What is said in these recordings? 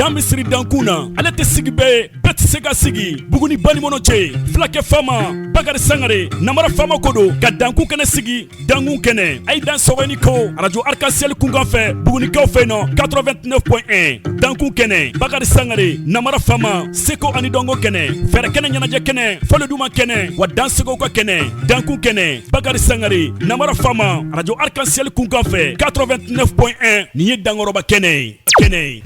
Dan bɛ siri dankun na, ale tɛ sigi bɛɛ ye, bɛɛ tɛ se ka sigi. Buguni banikɔnɔ cɛ, fulakɛ faama Bakari Sangare, namara faama ko don ka dankun kɛnɛ sigi. Dankun kɛnɛ, a ye dan sɔgɔ ni ko arajo Arc-en-Ciel kunkan fɛ, Bugunikaw fɛ nɔ 89.1. Dankun kɛnɛ, Bakari Sangare, namara faama, seko ani dɔnko kɛnɛ, fɛɛrɛ kɛnɛ, ɲɛnajɛ kɛnɛ, fɔli duman kɛnɛ, wa dansegow ka kɛnɛ. Dankun kɛnɛ, Bakari Sangare, namara faama, arajo Arc-en-Ciel kunkan fɛ 89.1. Nin ye dankɔrɔba kɛnɛ ye, kɛnɛ ye.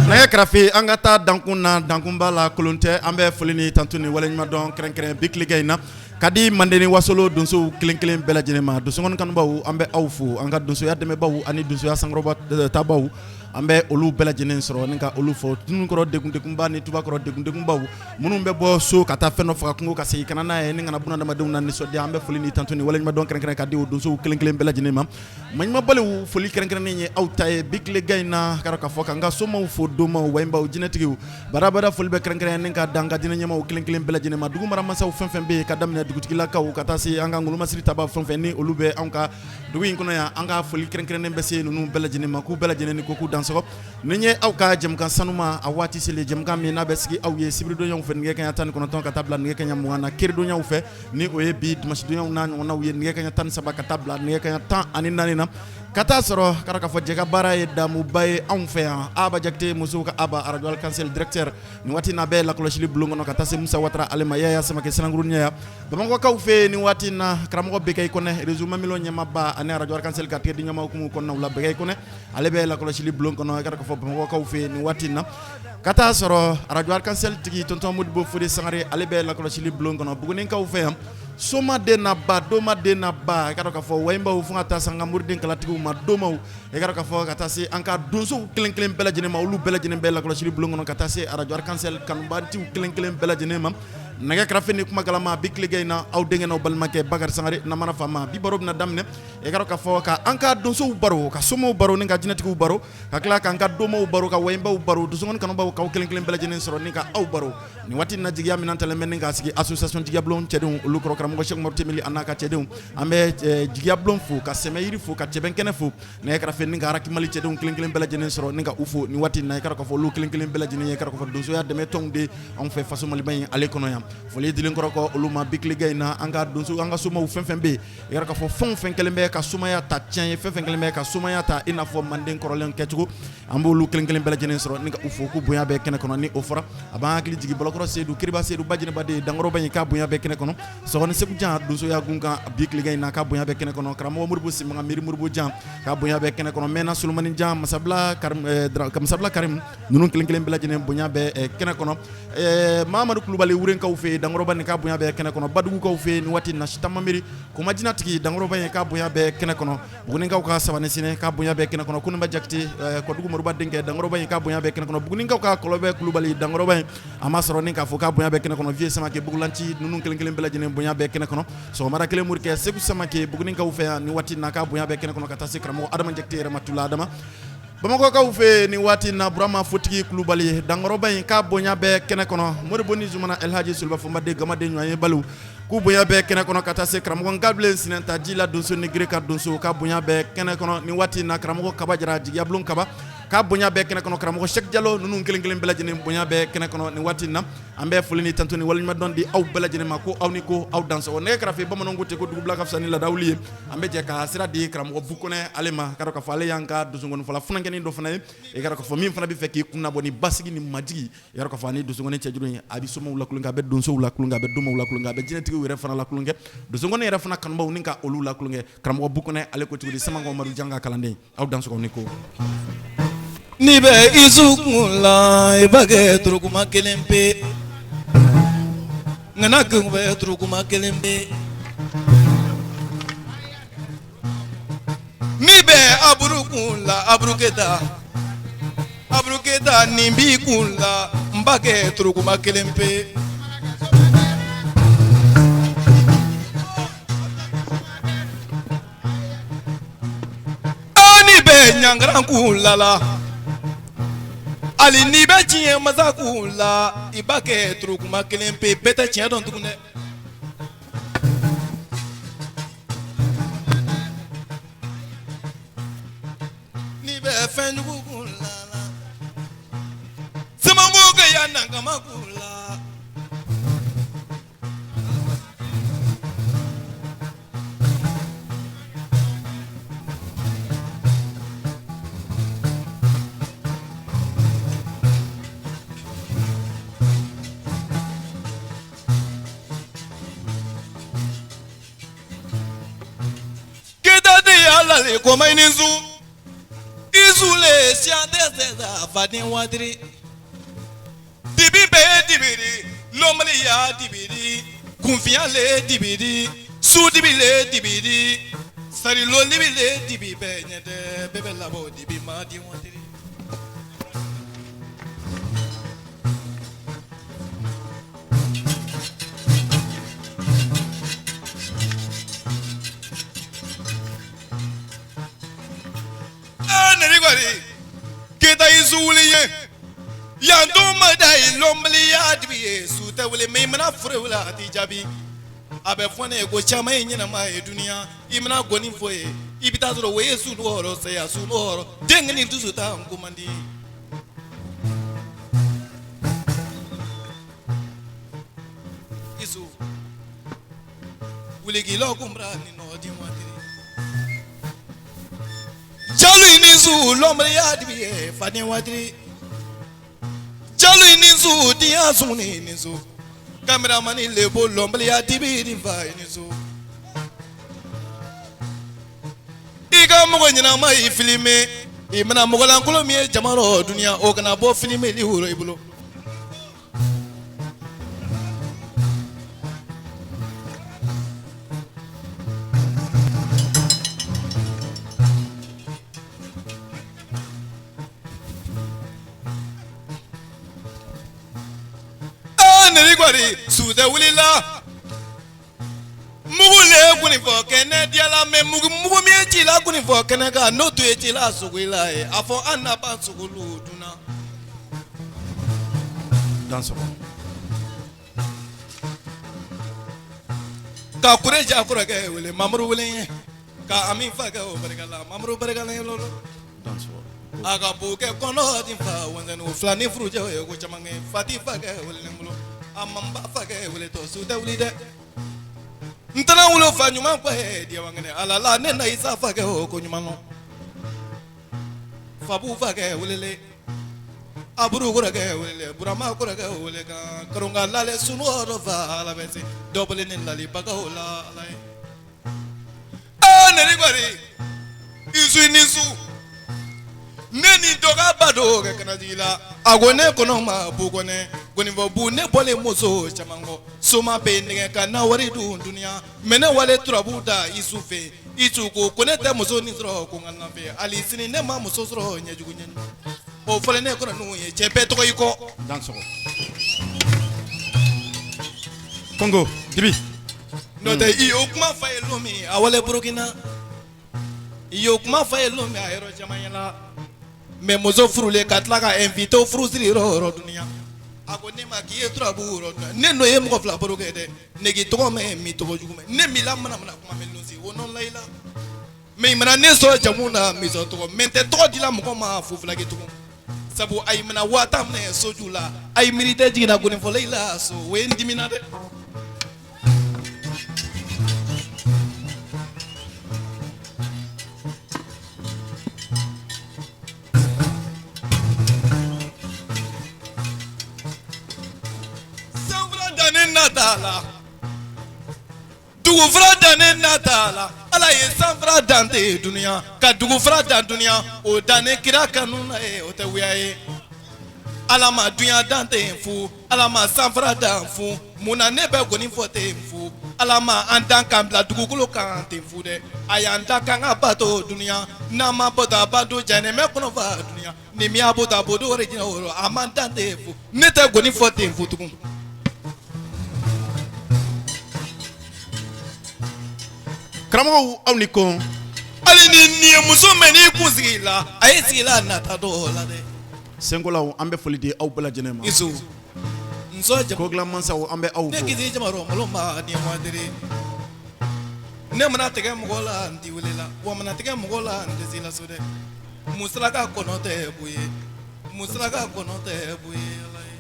Nɛgɛ karafe, an ka taa dankun na. Dankunba la kolon tɛ. An bɛ foli ni tantu ni waleɲuman dɔn kɛrɛnkɛrɛn bi tilegan in na ka di Manden ni Wasolo donsow kelen kelen bɛɛ lajɛlen ma. Donsokɔni kanubaw, an bɛ aw fo. An ka donsoya dɛmɛbaw ani donsoya sankɔrɔba tabaw, an bɛ olu bɛɛ lajɛlen sɔrɔ ni ka olu fo. Tununkɔrɔ degun degunba ni tubakɔrɔ degun degunbaw, minnu bɛ bɔ so ka taa fɛn dɔ faga kungo ka segin ka na n'a ye ni kana bunadamadenw na nisɔndiya, an bɛ foli ni tantu ni waleɲuman dɔn kɛrɛnkɛrɛn ka di o donsow kelen kelen bɛɛ lajɛlen ma. Maɲumanbaliw, foli kɛrɛnkɛrɛnnen ye aw ta ye bi tilegan in na. K'a ka fɔ k'an ka somaw fo, domaw, wayibaw, jinɛtigiw barabara, foli bɛ kɛrɛnkɛrɛn ni ka dan ka diinɛ ɲɛmaw kelen kelen bɛɛ lajɛlen ma. Dugu mara masaw fɛn fɛn bɛ yen, ka daminɛ dugutigilakaw ka taa se an ka ngolomasiri taba fɛn fɛn ni olu bɛ anw ka dugu in kɔnɔ yan, an ka foli kɛrɛnkɛrɛnnen bɛ se ninnu bɛɛ lajɛlen ma, k'u bɛɛ lajɛlen ni ko k'u dansɔgɔ. Nin ye aw ka jɛmukan sanuma a waati selen, jɛmukan min n'a bɛ sigi aw ye sibiridonyaw fɛ nɛgɛ kanɲɛ 19 ka taa bila nɛgɛ kanɲɛ 20 na, keridonyaw fɛ ni o ye bi dimanche n'a ɲɔgɔnnaw ye, nɛgɛ kanɲɛ 13 ka taa bila nɛgɛ kanɲɛ 14 na, ka taa sɔrɔ k'a fɔ jɛ ka baara ye damuba ye anw fɛ yan. Aba Jakite, musow ka Aba, arajo Arc-en-Ciel directeur, nin waati n'a bɛ lakɔlɔsili bulon kɔnɔ, ka taa se Musa Watara ale ma, Yaya Samakɛ Sinankuru ɲɛ Bamakɔkaw fɛ yen nin waati na, karamɔgɔ Bekayi Kɔnɛ, réseau Mamilɔn ɲɛmaaba ani arajo Arc-en-Ciel ka tɛgɛ di ɲɛma hukumu kɔnɔnaw la. Bekayi Kɔnɛ, ale bɛ lakɔlɔsili bulon kɔnɔ, i k'a fɔ Bamakɔkaw fɛ yen nin waati na, ka taa sɔrɔ arajo Arc-en-Ciel tigi tonton Modibo Fode Sangare, ale bɛ lakɔlɔsili bulon kɔnɔ Bugunikaw fɛ yan. Soma den na ba, doma den na ba, i k'a dɔn k'a fɔ wayibaw, fo ka taa se an ka moriden kalatigiw ma, domaw, i k'a dɔn k'a fɔ ka taa se an ka donsow kelen kelen bɛɛ lajɛlen ma, olu bɛɛ lajɛlen bɛ lakɔlɔsili bulon kɔnɔ, ka taa se arajo Arc-en-Ciel kanubantiw kelen kelen bɛɛ lajɛlen ma. Nɛgɛ karafe ni kuma galama, bi tilegan in na, aw denkɛ n'aw balimakɛ Bakari Sangare, namara faama. Bi baro bɛna daminɛ, i k'a dɔn k'a fɔ ka an ka donsow baro, ka somaw baro ni ka jinɛtigiw baro, ka tila k'an ka domaw baro, ka wayibaw baro. Donsokɔni kanubaw, k'aw kelen kelen bɛɛ lajɛlen sɔrɔ ni ka aw baro nin waati in na. Jigiya min talen bɛ ni k'a sigi association jigiyabulon cɛdenw olu kɔrɔ, karamɔgɔ Sɛki Umaru Tembeli a n'a ka cɛdenw, an bɛ jigiyabulon fo, ka sɛmɛyiri fo, ka cɛbɛn kɛnɛ fo. Nɛgɛ karafe ni ka Arakimali cɛdenw kelen kelen bɛɛ lajɛlen sɔrɔ ni ka u fo nin waati in na. I k'a dɔn k'a fɔ olu kelen kelen bɛɛ lajɛlen ye, k'a dɔn k'a fɔ donsoya dɛmɛ tɔnw de anw fɛ faso Maliba in ale kɔnɔ yan. Foli dilen kɔrɔ kɔ olu ma, bi tilegan in na, an ka donso, an ka somaw fɛn fɛn bɛ yen, i k'a dɔn k'a fɔ fɛn o fɛn kɛlen bɛ ka somaya ta tiɲɛ ye, fɛn fɛn kɛlen bɛ ka somaya ta i n'a fɔ manden kɔrɔlen kɛcogo, an b'olu kelen kelen bɛɛ lajɛlen sɔrɔ ni ka u fo k'u bonya bɛ kɛnɛ kɔnɔ. Ni o fɔra, a b'an hakili jigin Bɔlɔkɔrɔ Seyidu, Kiriba Seyidu, Bajinaba de Dankɔrɔba in, k'a bonya bɛ kɛnɛ kɔnɔ. Sɔgɔni Segu Jan, donsoya gun kan bi tilegan in na, k'a bonya bɛ kɛnɛ kɔnɔ. Karamɔgɔ Moribo Simaga, Miiri Moribo Jan, k'a bonya bɛ kɛnɛ kɔnɔ. Mɛnna Solomani Jan, Masabila Karim, Masabila Karim, ninnu kelen kelen bɛɛ lajɛlen bonya bɛ kɛnɛ kɔnɔ. Mamadu Kulubali, Wurenkaw fɛ yen, Dankɔrɔba nin k'a bonya bɛ kɛnɛ kɔnɔ. Badugukaw fɛ yen nin waati na, Sitamamiri Komajinatigi, Dankɔrɔba in k'a bonya bɛ kɛnɛ kɔnɔ. Bugunikaw ka Sabani Sinɛ k'a bonya bɛ kɛnɛ kɔnɔ. Koninba Jakite, Kɔdugu Moriba denkɛ, Dankɔrɔba in k'a bonya bɛ kɛnɛ kɔnɔ. Bugunikaw ka Kɔlɔbɛ Kulubali, Dankɔrɔba in an b'a sɔrɔ ni k'a fɔ k'a bonya bɛ kɛnɛ kɔnɔ. Vieux Samakɛ Bugulanci, ninnu kelen kelen bɛɛ lajɛlen bonya bɛ kɛnɛ kɔnɔ. Sɔgɔmada kelen morikɛ Segu Samakɛ, Bugunikaw fɛ yan nin waati na, k'a bonya bɛ kɛnɛ kɔnɔ, ka taa se karamɔgɔ Adama Jakite yɛrɛ ma, Tula Adama, Bamakɔkaw fɛ nin waati na. Burama Fotigi Kulubali, Dankɔrɔba in k'a bonya bɛ kɛnɛ kɔnɔ. Moribo ni Zumana Elhaji Soluba Fɔnba Gamaden ɲɔgɔn ye balo, k'u bonya bɛ kɛnɛ kɔnɔ, ka taa se karamɔgɔ Nkabilen Sinɛnta ji la donso ni gere ka donso, ka bonya bɛ kɛnɛ kɔnɔ nin waati na. Karamɔgɔ Kaba Jara, Jigiyabulon Kaba. K'a bonya bɛɛ kɛnɛ kɔnɔ, karamɔgɔ Sɛki Jalo ninnu kelen kelen bɛɛ lajɛlen bonya bɛɛ kɛnɛ kɔnɔ nin waati in na. An bɛ foli ni tantu ni waleɲumandɔn di aw bɛɛ lajɛlen ma, ko aw ni ko aw dansɔgɔ. Nɛgɛ karafe, bamananw ko ten ko dugubila ka fisa ni laadawuli ye. An bɛ jɛ ka sira di karamɔgɔ Bukɔnɛ ale ma, ka dɔn k'a fɔ ale y'an ka donsonɔnifɔla funankɛnin dɔ fana ye. I ka dɔn k'a fɔ min fana bɛ fɛ k'i kun nabɔ ni basigi ni majigi, i ka dɔn k'a fɔ ani donsongɔni cɛjuru in, a bɛ somaw lakulonkɛ, a bɛ donsow lakulonkɛ, a bɛ domaw lakulonkɛ, a bɛ jinɛtigiw yɛrɛ fana lakulonkɛ, donsongɔni yɛrɛ fana kanubaw ni ka olu lakulonkɛ. Karamɔgɔ Bukɔnɛ ale ko cogo di? Samankɔ Madu Jan ka kalanden, aw dansɔgɔ ni ko. N'i bɛ isu kun la, i b'a kɛ turukuma kelen pe, ŋana kun bɛ turukuma kelen pe. N'i bɛ aburu kun la, aburuketa aburuketa, nin b'i kun la, n b'a kɛ turukuma kelen pe. N'i bɛ ɲangara kun la la, hali n'i bɛ tiɲɛ masa kun la, i b'a kɛ turukuma kelen pe. Bɛɛ tɛ tiɲɛ dɔn tugun dɛ. N'i bɛ fɛnjugu kun la la, Samankɔ ya nankama kun la. Keyita de ala le kɔma i ni su i su le siya tɛ se faden wadiri. Dibi bɛ dibiri, lɔnbaliya dibiri, kunfinya le dibiri, su dibi le dibiri, sarilo dibi le dibi bɛɛ ɲɛ tɛ, bɛɛ bɛ labɔ dibi ma di wadiri. Keyita i su wuli ye yan don ma da i lɔnbaliya dibi ye, su tɛ wuli mɛ i mana fure wuli a t'i jaabi. A bɛ fɔ ne ye ko caman ye ɲɛnama ye dunuya, i mana gɔni fɔ ye, i bɛ taa sɔrɔ o ye su wɔɔrɔ saya su wɔɔrɔ den kelen dusu ta ko man di. Isu wuli k'i lɔ kunbara ni nɔ di waati. Jalo i ni su lɔnbaliya dibi ye faden wadiri. Jalo i ni su diya sumuni ni su kameramani lebo lɔnbaliya dibi ni fa i ni su. I ka mɔgɔ ɲɛnama i filime, i mana mɔgɔlankolon min ye jama rɔ dunuya, o kana bɔ filimeli woro i bolo. Su tɛ wulila mugu le kun fɔ kɛnɛ diyala mɛ mugu mugu min ye ci la kun fɔ kɛnɛ kan, n'o tun ye ci la sogo la ye, a fɔ an na ban sogo dunna. Dansɔgɔ. Ka kureja kɔrɔkɛ wele, Mamuru wele ye ka Ami fakɛ o barika la, Mamuru barika la lolo. Dansɔgɔ. A ka bo kɛ kɔnɔ di fa wɛnnu fila ni furujɛ ye ko caman kɛ Fati fakɛ wele bolo, a manba fakɛ wele tɔ su tɛ wuli dɛ. N tɛna wolo fa ɲuman kɔ ye diɲɛ ala la ne na isa fakɛ o ko ɲuman nɔ. Fabu fakɛ welele, aburu kɔrɔkɛ wele, Burama kɔrɔkɛ wele kan karunga lale sunu dɔ fa ala bɛ se dɔbɔlen ni lalibagaw la ala ye. Aa neni kɔni isu ni su ne ni dɔgɔ ba dɔw kɛ kana jigin la, a ko ne kɔnɔ ma bu kɔnɛ gɔnifɔ bu ne bɔlen muso caman kɔ, soma bɛ nɛgɛ ka na wari dun dunuya mɛ ne wale turabu da isu fɛ. Isu ko ko ne tɛ muso nin sɔrɔ ko n ka nafɛ, hali sini ne ma muso sɔrɔ ɲɛjugu ɲɛ o fɔlen ne kɔnɔ n'u ye cɛ bɛɛ tɔgɔ i kɔ. Dansɔgɔ. Kongo dibi. N'o tɛ i y'o kuma fa ye lon min a wale Burukina, i y'o kuma fa ye lon min a yɔrɔ caman ɲɛna mɛ muso furulen ka tila ka invité furu siri yɔrɔ o yɔrɔ dunuya. A ko ne ma k'i ye turabu yɔrɔ dunuya, ne n'o ye mɔgɔ fila baro kɛ dɛ, ne k'i tɔgɔ mɛn mi tɔgɔ jugu mɛn, ne m'i la mana mana kuma mɛn lon si o nɔ la i la. Mais i mana ne sɔrɔ jamu na misɔn tɔgɔ mais n tɛ tɔgɔ dila mɔgɔ ma fu filaki tugun sabu a yi mana 10 000 minɛ soju la a yi miiri tɛ jiginna gɔnifɔla i la so o ye n dimina dɛ. Sanfura dannen nata la dugufura dannen nata la ala ye sanfura dan ten dunuya ka dugufura dan dunuya o dannen kira kanu na ye o tɛ wuya ye ala ma dunya dan ten fu ala ma sanfura dan fu mun na ne bɛ gɔni fɔ ten fu ala ma an dan k'an bila dugukolo kan ten fu dɛ a y'an dan k'an ka bato dunuya n'an ma bato a b'a don jahanɛmɛ kɔnɔ fa dunuya ni min y'a bato a b'o don wari jinɛ o rɔ a m'an dan ten fu ne tɛ gɔni fɔ ten fu tugun. Karamɔgɔw aw ni ko hali ni nin ye muso mɛn n'i kun sigi la a ye sigi la nata dɔ la dɛ. Senkolaw an bɛ foli di aw bɛɛ lajɛlen ma. Isu nso jama ko dilan mansaw an bɛ aw ne fo. kisi jamakɔrɔ malo ma ni mɔdiri ne mana tigɛ mɔgɔ la n ti wele la wa mana tigɛ mɔgɔ la n tɛ se la so dɛ musalaka kɔnɔ tɛ boye musalaka kɔnɔ tɛ boye ala ye.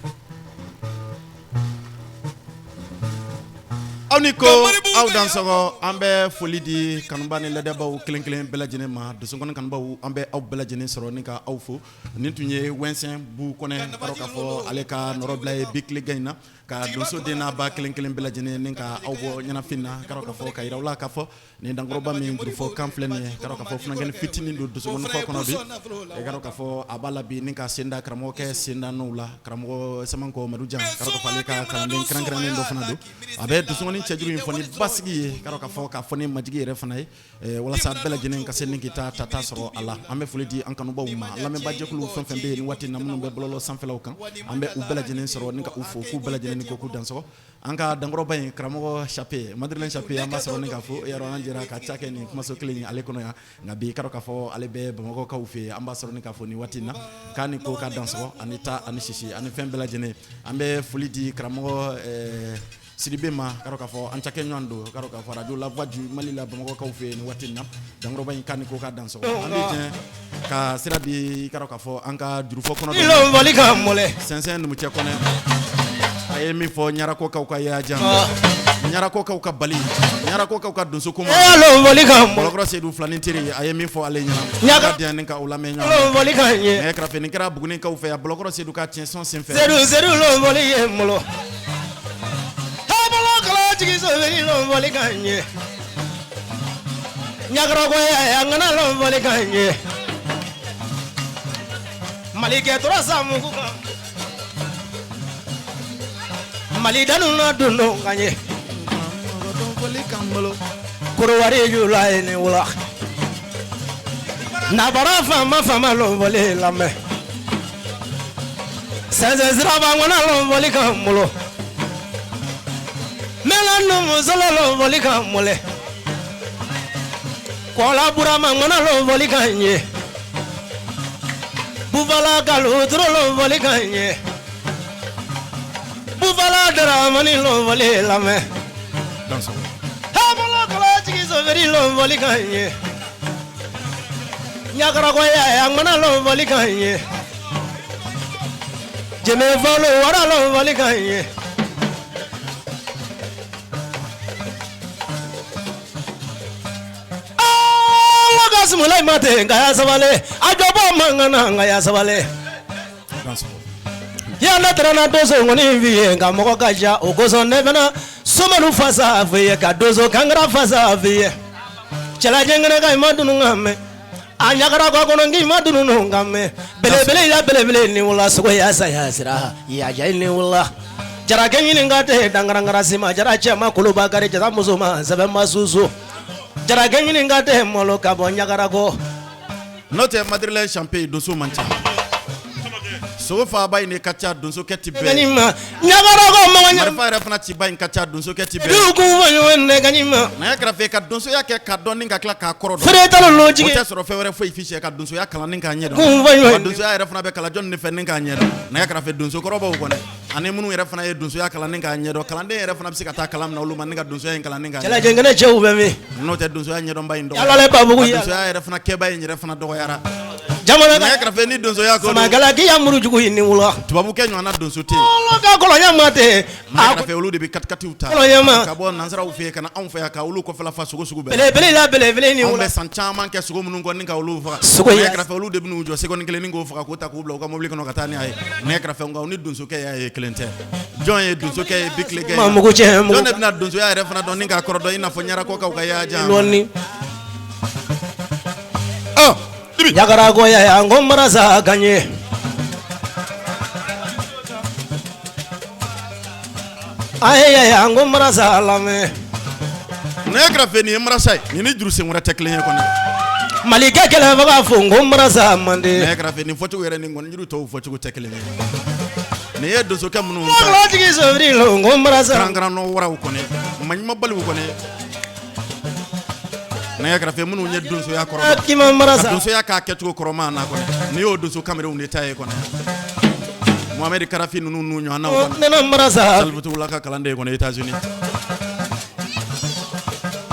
Aw ni ko aw dansɔgɔ an bɛ foli di kanuba ni ladabaaw kelen kelen bɛɛ lajɛlen ma dosokɔni kanubaw an bɛ aw bɛɛ lajɛlen sɔrɔ ni ka aw fo nin tun ye Wɛnsɛn Bu Kɔnɛ k'a dɔn k'a fɔ ale ka nɔrɔbila ye bi tilegan in na ka donso den n'a ba kelen kelen bɛɛ lajɛlen ni ka aw bɔ ɲɛnafin na k'a dɔn k'a fɔ ka yira aw la k'a fɔ nin dankɔrɔba min jurufɔ kan filɛ nin ye k'a dɔn k'a fɔ funankɛnin fitinin don dosokɔni fɔ kɔnɔ bi i k'a dɔn k'a fɔ a b'a la bi ni ka sen da karamɔgɔkɛ senda n'o la karamɔgɔ Samankɔ Madu Jan k'a dɔn k'a fɔ ale ka kalanden kɛrɛnkɛrɛnnen dɔ fana don a bɛ dosokɔni cɛjuru in fɔ ni basigi ye k'a dɔn k'a fɔ k'a fɔ ni majigi yɛrɛ fana ye walasa bɛɛ lajɛlen ka se ni k'i ta ta sɔrɔ a la an bɛ foli di an kanubaw ma lamɛnbaajɛkulu fɛn fɛn bɛ yen nin waati na minnu bɛ bɔlɔlɔ sanfɛlaw kan an bɛ u bɛɛ lajɛlen sɔrɔ ni ka u fo k'u bɛɛ lajɛlen ni ko k'u dansɔgɔ an ka dankɔrɔba in karamɔgɔ Sape Madrilɛn Sape an b'a sɔrɔ ni ka fo yɔrɔ an jɛra ka ca kɛ nin kumaso kelen in ale kɔnɔ yan nka bi k'a dɔn k'a fɔ ale bɛ Bamakɔkaw fɛ yen an b'a sɔrɔ ni ka fo nin waati in na k'a ni ko k'a dansɔgɔ ani ta ani sisi ani fɛn bɛɛ lajɛlen an bɛ foli di karamɔgɔ Sidibe ma k'a dɔn k'a fɔ an cakɛ ɲɔgɔn don k'a dɔn k'a fɔ radio La Voix du Mali la Bamakɔkaw fɛ yen nin waati in na dankɔrɔba in k'a ni ko k'a dansɔgɔ an bɛ jɛ ka sira di k'a dɔn k'a fɔ an ka jurufɔ kɔnɔ Sɛnsɛn Numucɛ Kɔnɛ a ye min fɔ Ɲarakɔkaw ka yajan Ɲarakɔkaw ka bali Ɲarakɔkaw ka donso ko Bɔlɔkɔrɔ Seyidu filanin teri a ye min fɔ ale ɲɛna ka diya ni ka o lamɛn ɲɔgɔn kɛrɛfɛ nin kɛra Bugunikaw fɛ yan Bɔlɔkɔrɔ Seyidu ka tiɲɛsɔn senfɛ Malikɛ tora sa mugu kan Mali danu na dundon ka ɲɛ korowari jula ye ne wula nabara faama faama lɔnfɔli lamɛn sɛnsɛn siraba ŋɔnɔ lɔnfɔli ka n bolo mɛla numusolo lɔnfɔli ka n bolo kɔla burama ŋɔnɔ lɔnfɔli ka n ye bufala kaluturo lɔnfɔli ka n ye bufala daramani lɔnfɔli lamɛn habolo kala jigi soferi lɔnfɔli ka n ye ɲakarakɔya a ŋɔnɔ lɔnfɔli ka n ye jɛmɛfalo wara lɔnfɔli ka n ye ala ka sumala ma ten nka ya sabali a jɔbɔ mankan na nka ya sabali yan ne taara na donso nkɔni f'i ye nka mɔgɔ ka ca o kosɔn ne fana somanu fasa f'i ye ka donso kankara fasa f'i ye cɛlajɛ kɛnɛ kan i ma dunun ka mɛn a ɲagara kɔ kɔnɔ k'i ma dunun ka mɛn belebele ya belebele ni wula sogo ya saya sira ya ja ni wula jarakɛ ɲininka tɛ dankarankara si ma jara cɛ ma koloba kari jara muso ma sɛbɛn ma susu jarakɛ ɲininka tɛ malo ka bɔ ɲagara kɔ N'o tɛ Madrilɛn Champe donso man ca. Sogo faaba in de ka ca, donsokɛ tɛ bɛn. Ma ɲagarako ma. Marifa yɛrɛ fana ciba in ka ca, donsokɛ tɛ bɛn. Dugu ɲɔgɔn ma. Nɛgɛ kɛrɛfɛ ka donsoya kɛ ka dɔn ka tila k'a kɔrɔ dɔn. Feere O tɛ sɔrɔ fɛn wɛrɛ foyi f'i cɛ ka donsoya kalan ni k'a ɲɛdɔn. Kun Wa donsoya yɛrɛ fana bɛ kalan jɔnni de fɛ ni k'a ɲɛdɔn? Nɛgɛ kɛrɛfɛ donsokɔrɔbaw kɔni ani minnu yɛrɛ fana ye donsoya kalan ni k'a ɲɛdɔn, kalanden yɛrɛ fana bɛ se ka taa kalan min na olu ma ni ka donsoya in kalan ni k'a ɲɛdɔn. Cɛlajɛkɛnɛ cɛw bɛ min? N'o tɛ, donsoya ɲɛdɔnba in Yalale dɔgɔyara. Babugu. Donsoya yɛrɛ fana kɛba in yɛrɛ fana dɔgɔyara. Jamana Nɛgɛ kɛrɛfɛ ni donsoya ko don, samakala k'i ya murujugu ni wula. Tubabukɛ ɲɔgɔnna donso tɛ yen. Olo ka kɔlɔnya ma tɛ. Nɛgɛ kɛrɛfɛ olu de bɛ katikatiw ta Kɔlɔnya ma. ka bɔ nansaraw fɛ yen ka na anw fɛ yan ka olu kɔfɛla fa sogo sugu bɛɛ. Belebele la, belebele ni Anw wula. bɛ san caman kɛ sogo minnu kɔ ni ka olu faga. Sogo Nɛgɛ kɛrɛfɛ olu de bɛn'u jɔ seconde kelen ni k'o faga, k'o ta k'u bila u ka mobili kɔnɔ ka taa ni a ye. Nɛgɛ kɛrɛfɛ nka u ni donsokɛ y'a ye kelen tɛ. Jɔn ye donsokɛ ye bi tile kɛ? Ma mugu cɛ mugu. Jɔn de bɛna donsoya yɛrɛ fana dɔn ni k'a kɔrɔ dɔn i n'a fɔ ɲarakɔkaw ka yaajan? Lɔni. Ɔ Dibi. Ɲagara ya an ko marasa ka ɲɛ. Ayi, an ko marasa lamɛn. Nɛgɛ kɛrɛfɛ nin ye marasa ye, nin ni juru sen wɛrɛ tɛ kelen ye kɔni. Malikɛ kɛlɛbaga fo n ko marasa mande. Nɛgɛ kɛrɛfɛ nin fɔcogo yɛrɛ ni nkɔnijuru tɔw fɔcogo tɛ kelen ye. Nin ye donsokɛ minnu ta Kɔlɔtigi sofiri lo n ko marasa. Karankaran nɔ waraw kɔni, maɲumanbaliw kɔni, nɛgɛ kɛrɛfɛ minnu ye donsoya kɔrɔ dɔn. Kima Ka marasa. donsoya k'a kɛcogo kɔrɔma na kɔni, n'i y'o donso kamerenw de ta ye kɔni, Mohamed Karafi ninnu n'u ɲɔgɔnnaw kɔni. Nana marasa. Salifutugula ka kalanden kɔni États-Unis.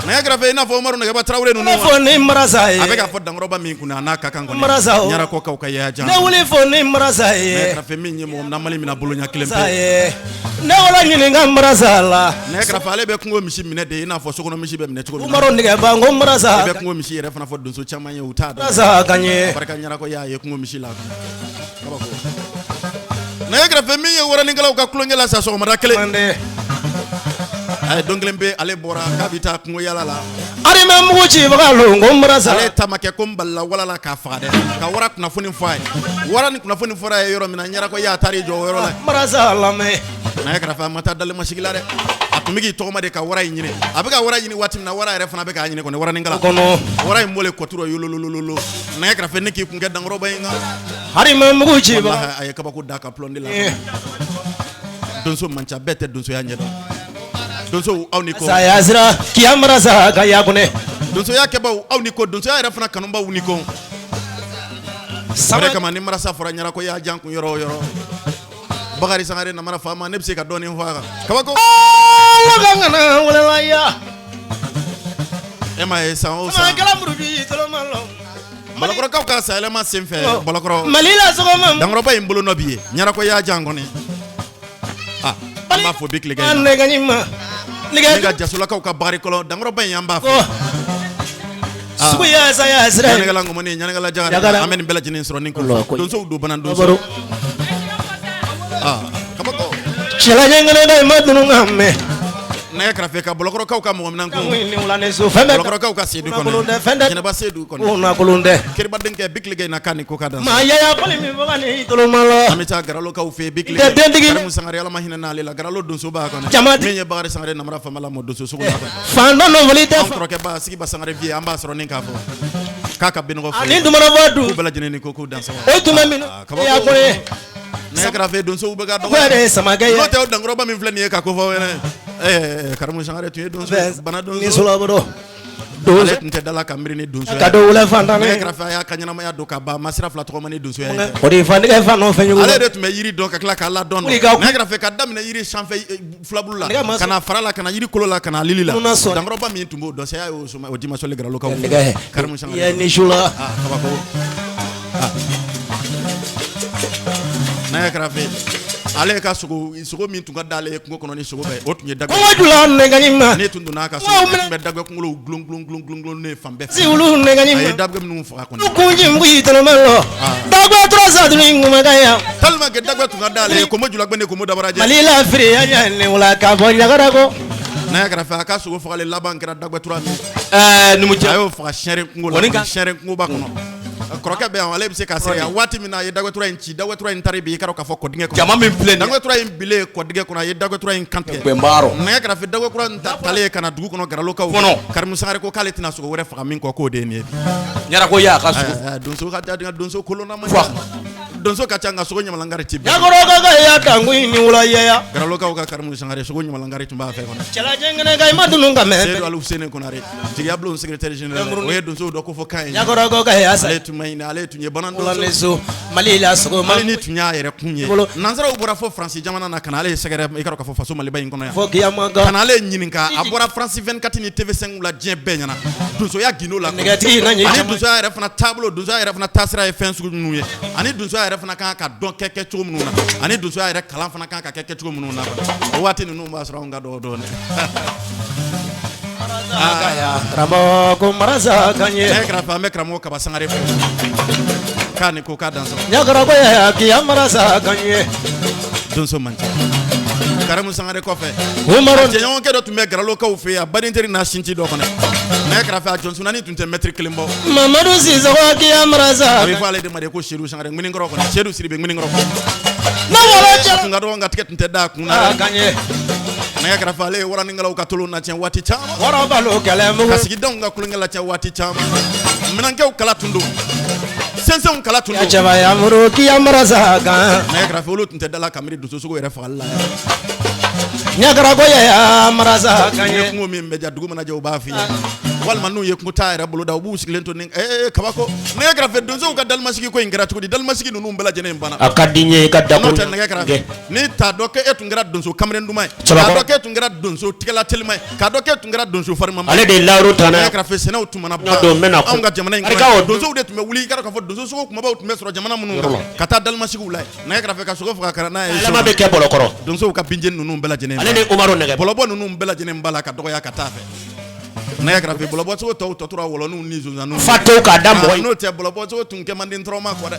Nɛgɛ kɛrɛfɛ i n'a fɔ Umaru Nɛgɛba Tarawele ninnu Ne fo ni marasa ye. A bɛ k'a fɔ dankɔrɔba min kunna a n'a ka kan kɔni. Marasa o. Ɲarakɔkaw ka yaja. Ne wuli fo ni marasa Nɛgɛ ye. kɛrɛfɛ min ye mɔgɔ na Mali minɛ boloɲɛ kelen Marasa pe. ye. Ne wala ɲininka marasa la. Nɛgɛ kɛrɛfɛ ale bɛ kungo misi minɛ de i n'a fɔ sokɔnɔ misi bɛ minɛ cogo min na. Umaru Nɛgɛba n ko marasa. I bɛ kungo misi yɛrɛ fana fɔ donso caman ye, u t'a dɔn. Marasa ka ɲɛ. Barika ɲarakɔ y'a ye kungo misi la kɔni. Kabako. Nɛgɛ kɛrɛfɛ min ye waranikɛlaw ka tulonkɛ la sa sɔgɔmada kelen. Mande. A ye don kelen pe ale bɔra k'a bɛ taa kungo yala la. Arima mugu cibaga lo n ko marasa. Ale ta ma kɛ ko n balila wala la k'a faga dɛ, ka wara kunnafoni fɔ a ye. Wara ni kunnafoni fɔra a ye yɔrɔ min na, ɲarakɔ y'a taar'i jɔ o yɔrɔ la. Marasa lamɛn. Nɛgɛ kɛrɛfɛ a ma taa dalemasigi la dɛ, a tun bɛ k'i tɔgɔma de ka wara in ɲini. A bɛ ka wara ɲini waati min na, wara yɛrɛ fana bɛ k'a ɲini kɔni, waranikala. Kɔnɔ. Wara in bɔlen kɔturu yololololo, nɛgɛ kɛrɛfɛ ne k'i kun kɛ dankɔrɔba in kan. Arima mugu cibaga. Walahi, a ye kabako da ka plomb de la. Donso man ca, bɛɛ tɛ donsoya ɲɛdɔn. Donsow, aw ni ko. Saya sira kiya marasa ka yakunɛ. Donsoya kɛbaw, aw ni ko. Donsoya yɛrɛ fana kanubaw ni ko. O de Sama kama ni marasa fɔra ɲarakɔ y'a jan kun yɔrɔ o yɔrɔ, Bakari Sangare namara faama, ne bɛ se ka dɔɔnin fɔ a kan. Kabako. Ala ka ŋana wala ya. E m'a ye san o san Samakɛla muruju tɔlɔma lɔ. Balakɔrɔkaw ka sayɛlɛma sen fɛ Balakɔrɔ, Mali la sɔgɔma. dankɔrɔba in bolo nɔ b'i ye ɲarakɔ y'a jan kɔni. Ah, an b'a fɔ bi tile in na. Nɛgɛ ma. Ne ka Nɛgɛ jasolakaw ka bakari kɔlɔ dankɔrɔba in, an b'a fɔ. Sugu ya saya sira. Ɲanikala ŋɔmɔni, ɲanikala jagara, Jagara. an bɛ nin bɛɛ lajɛlen sɔrɔ nin Allah ko koyi. donsow don bana donso. Baro. Ah, kabako. Cɛla ɲɛgɛnɛ da ma dunu ka mɛn. Nɛgɛ kɛrɛfɛ ka Bɔlɔkɔrɔkaw ka mɔgɔ minɛn kun, Ni wula ni su fɛn bɛɛ. Bɔlɔkɔrɔkaw ka Sedu Kolon kɔnɔ, tɛ, fɛn tɛ. Jɛnɛba Sedu kɔnɔ, Ko na kolon tɛ. Keriba denkɛ bi tile in na k'a ni ko ka dan. Maa yaya kɔli min faga ni toloma la. An bɛ taa Garalokaw fɛ yen bi tile. Tɛ dentigi. Karimu Sangare, Ala ma hinɛ n'ale la, Garalo donso b'a kɔnɔ. Jama di- Min ye Bakari Sangare namara faama la mɔ donso sugu la kɔnɔ. Fan dɔ nɔfɔli tɛ. An kɔrɔkɛ ba Sigiba Sangare vie, an b'a sɔrɔ ni k'a fɔ k'a ka benɔgɔ fɔ. Ani dumuni fɔ K'u dun. bɛɛ lajɛlen ni ko k'u dan sɔgɔ. O tun bɛ min. Ah, kabako. Ya kɔni. Nɛgɛ kɛrɛfɛ donsow bɛ ka Ko yɛrɛ dɔgɔya. ye samakɛ ye. N'o tɛ, o dankɔrɔba min filɛ nin ye ka ko fɔ ɲɛnɛ. Karimu Sangare tun ye donso ye, bana Ni donso. sulabolo. Ale Donso. tun tɛ dala ka miiri ni donso Ka ye. dɔ wula fantan. Nɛgɛ kɛrɛfɛ a y'a ka ɲɛnamaya don ka ban, a ma sira fila tɔgɔma ni donsoya ye. O de fandigɛ fan nɔfɛ ɲugun. Ale de tun bɛ yiri dɔn ka tila k'a ladɔn. Wuli ka- Nɛgɛ kɛrɛfɛ ka daminɛ yiri sanfɛ filabulu la, Nɛgɛ ma ka na fara la, ka na yiri kolo la, ka na lili la. Nuna sɔn. Dankɔrɔba min tun b'o dɔn, saya y'o suma o dimasɔli Garalokaw. Nɛgɛ. Karimu Sangare. Ya ni sula. Ah, kabako. Ah. Nɛgɛ kɛrɛfɛ ale ka sogo sogo min tun ka d'ale ye kungo kɔnɔ ni sogo bɛɛ, o tun ye dagbɛ. Kɔngɔ jula nɛgɛ ma. Ne tun donna a ka so, Wow, ne tun bɛ dagbɛ kunkolo gulon gulon gulon gulon gulon ne fan bɛɛ fɛ. Si wulu nɛgɛ A ye ma. dagbɛ minnu faga kɔni, Kunji mugu yi tɔlɔma lɔ. Dagba tura sa dun kumakan ya. tellement que dagbɛ tun ka d'ale ye, komo julagbɛ ni komo dabarajɛ. Mali la feere ya ɲa ni wula ka bɔ ɲagara ko. N'a kɛrɛfɛ a ka sogo fagalen laban kɛra dagbɛtura min, Numukɛ. a y'o faga siyɛnrin kungo la Kɔni ka- siyɛnrin kungoba kɔnɔ. Kɔrɔkɛ bɛ yan, ale bɛ se k'a seereya. Waati min na a ye dagɛtura in ci, dagɛtura in taari bi i ka dɔn k'a fɔ kɔdingɛ kɔnɔ. Jama min filɛ nin ye. Dagɛtura in bilen kɔdingɛ kɔnɔ, a ye dagɛtura in kantigɛ. Gbɛnbaarɔ. Nɛgɛ kɛrɛfɛ dagɛkura in talen ka na dugu kɔnɔ Garalokaw Kɔnɔ. Karimu Sangare ko k'ale tɛna sogo wɛrɛ faga min kɔ, k'o de ye nin ye bi. Ɲarako y'a ka sogo. Donso ka donso kolonna man Fa. ca. Donso ka ca, nka sogo ɲamalangari ti bɛɛ. Ɲakɔrɔkɔ ya dangu ni wula ya. Garalokaw ka Karimu Sangare, sogo ɲamalangari tun b'a fɛ kɔnɔ. Cɛlajɛ ka i ma dunun ka mɛn. Seydou Alhussein Konare, jigiya bulon secrétaire général, o ye donsow dɔ ko fɔ kan ye. Ɲakɔrɔkɔ ya sa. Ale tun ma ɲinɛ, ale tun ye banan Wula donso. So Mali la sogo ma. Hali ni tun y'a yɛrɛ kun ye, Bolo. Nansaraw bɔra fɔ Faransi jamana na ka na ale sɛgɛrɛ, i ka dɔn k'a fɔ faso Maliba in kɔnɔ yan. Fɔ kiyama Ka kan. na ale ɲininka, a bɔra France 24 ni TV5 la diɲɛ bɛɛ ɲɛna, donsoya gindo la. Nɛgɛtigi na ɲi Ani caman. donsoya yɛrɛ fana taabolo, donsoya yɛrɛ fana taasira ye fɛn sugu minnu ye, ani donsoya yɛrɛ fana kan ka dɔn kɛ kɛcogo minnu na, ani donsoya yɛrɛ kalan fana kan ka kɛ kɛcogo minnu na. O waati ninnu b'a sɔrɔ anw ka dɔgɔ dɔɔnin. Karamɔgɔ ko marasa kan ye. Ne kɛrɛfɛ, an bɛ karamɔgɔ Kaba Sangare fo k'a ni ko k'a dan sɔrɔ. Ɲakɔrɔkɔ ya kiya marasa kan ye. Donso man ca Karimu Sangare kɔfɛ. Umaru. Jɛɲɔgɔnkɛ dɔ tun bɛ Garalokaw fɛ yen, a baden teri n'a sinti dɔ kɔnɔ. Nɛgɛ kɛrɛfɛ, a jɔnsunani tun tɛ mɛtiri kelen bɔ. Mamadu Sisɔkɔ kiya marasa. A bɛ fɔ ale de ma de ko Sedu Sangare ŋminikɔrɔ kɔnɔ, Sedu Sidibe ŋminikɔrɔ. Ne wolo A cɛ. tun ka dɔgɔ, nka tigɛ tun tɛ da a kun na. Kan ye. Nɛgɛ kɛrɛfɛ, ale ye waranikalaw ka tolon na tiɲɛ waati caman, Wɔrɔ balo kɛlɛ ka mugu. sigidenw ka kulonkɛ la tiɲɛ waati caman. Minɛnkɛw kala tun don, sɛnsɛnw kala tun Ya don. cɛba yamuru kiya marasa kan. Nɛgɛ kɛrɛfɛ, olu tun tɛ dala ka miiri donsosogo yɛrɛ fagali la. Ɲakɔrɔkɔ ya marasa kan Ni ye ye. kungo min bɛ ja, dugu mana jɛ, u b'a f'i ye, walima n'u ye kungo taa yɛrɛ boloda, u b'u sigilen to ni kabako. Nɛgɛ kɛrɛfɛ, donsow ka dalimasigi ko in kɛra cogo di? Dalimasigi ninnu bɛɛ lajɛlen banna. A ka di n ye i ka N'o dakuru tɛ, nɛgɛ kɛrɛfɛ, ni t'a dɔn k'e tun kɛra donso kamalen duman ye, k'a Cɛbakɔrɔ. dɔn k'e tun kɛra donso tigɛla telima ye, k'a dɔn k'e tun kɛra donso farima. Ale de ye layiru ta Nɛgɛ n'a kɛrɛfɛ, sɛnɛw tun mana N don, n bɛna anw ka jamana in Arika kɔnɔ o yan, donsow de tun bɛ wuli, i ka dɔn k'a fɔ donso sogo kumabaw tun bɛ sɔrɔ jamana minnu kan, ka taa dalimasigiw la yen. Nɛgɛ kɛrɛfɛ, ka sogo faga ka na n'a ye so. Alama bɛ kɛ bɔlɔkɔrɔ. Donsow ka binjeni ninnu bɛɛ lajɛlen, Ale ni Umaru nɛgɛ. bɔlɔbɔ ninnu bɛɛ lajɛlen b'a la ka dɔgɔya ka taa fɛ. Nɛgɛ kɛrɛfɛ, bɔlɔbɔ sogo tɔw tɔ tora wɔlɔninw ni zonzanniw. Fa tewu k'a da mɔgɔ ye. N'o tɛ, bɔlɔbɔ sogo tun kɛ man di ntɔrɔma kɔ dɛ.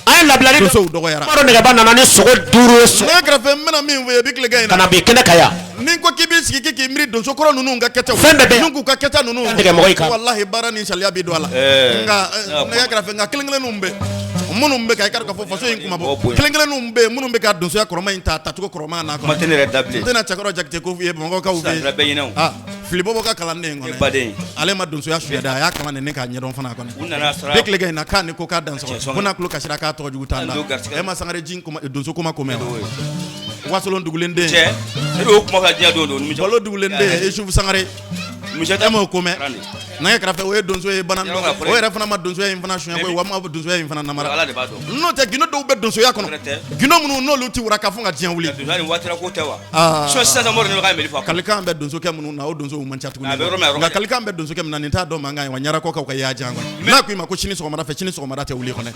An ye labilali. Donsow dɔgɔyara. Umaru nɛgɛba nana ni sogo duuru ye so. Nɛgɛ kɛrɛfɛ, n bɛna min fɔ ye bi tilegan in Ka na, na bi kɛnɛ kan yan. ni ko k'i b'i sigi k'i miiri donso kɔrɔ ninnu ka kɛtaw, Fɛn bɛɛ bɛ yan. n'u k'u ka kɛta ninnu, Tigɛ mɔgɔ i kan. walahi, baara ni saliya bɛ don a la. Nka nɛgɛ kɛrɛfɛ, nka kelen kelenninw bɛ minnu bɛ ka, i ka dɔn k'a fɔ faso in kuma bɔ, Mɔgɔ bonya. kelen kelenninw bɛ yen minnu bɛ ka donsoya kɔrɔma in ta tacogo kɔrɔma n'a Kuma kɔnɔ. tɛ ne yɛrɛ da bilen. N tɛna cɛkɔrɔ Jakite ko f'i ye Bamakɔkaw fɛ Sisan yen. kɛra bɛɛ ɲɛna o. Ah, fili bɔbɔ ka kalanden Ne kɔnɔ, baden. ale ma donsoya suɲɛ dɛ, a y'a kalan de ni k'a ɲɛdɔn fana kɔnɔ. U nana sara. Bɛɛ tilegan in na, k'a ni ko k'a dan sɔgɔ. Cɛ sɔngɔ. Ko n'a tulo kasira, k'a tɔgɔ jugu t'an An da. don garisɛgɛ. E ma Sangare ji kuma, donso ko ma ko mɛn wa? Ye. Wasolon dugulen den. Cɛ, e b'o kuma fɔ diɲɛ don o don. Balo dugulen den, Isufu Sangare. Musɛ E m'o ko mɛn? Kalan de. Nɛgɛ kɛrɛfɛ, o ye donso ye bana. Yɔrɔ ka fɔlɔ. O yɛrɛ fana ma donsoya in fana suɲɛ koyi, wa ma donsoya in fana namara. Ala de b'a dɔn. N'o tɛ, gindo dɔw bɛ donsoya kɔnɔ, Wɛrɛ tɛ. gindo minnu n'olu ti wara ka fɔ ka diɲɛ wuli. Donsoya nin waati la ko tɛ wa? Ah. Sinon sisan mɔgɔ de bɛ ka meli fa. Kalikan bɛ donsokɛ minnu na, o donsow man ca tuguni. A bɛ yɔrɔ min, a yɔrɔ Nka ka jan. kalikan bɛ donsokɛ min na, nin t'a dɔn mankan ye wa. Ɲarakɔkaw ka yaa jan kɔnɔ, n'a ko i ma ko sini sɔgɔmada fɛ, sini sɔgɔmada tɛ wuli kɔnɔ.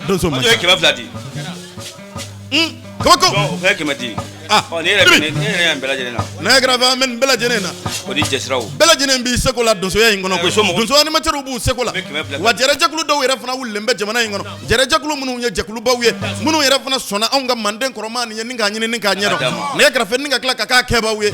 Donso man Mɔjɔ ye ca. 200 di. Kabako. Donc o fana ye 100 di. Ah, Ɔ, ni yɛrɛ Bibi. ni yɛrɛ y'an bɛɛ lajɛlen na. Nɛgɛ kɛrɛfɛ, an bɛ nin bɛɛ lajɛlen na. O ni jɛsiraw. Bɛɛ lajɛlen b'i seko la donsoya in kɔnɔ koyi. Ɛ, so mɔgɔ- Donso animateurs b'u seko la. Bɛ 200. Wa jɛrɛjɛkulu dɔw yɛrɛ fana wulilen bɛ jamana in kɔnɔ, jɛrɛjɛkulu minnu ye jɛkulubaw ye, minnu yɛrɛ fana sɔnna anw ka manden kɔrɔma nin ye, ni k'a ɲini ni k'a ɲɛdɔn. D'a ma. Nɛgɛ kɛrɛfɛ, ni ka tila ka k'a kɛbaw ye.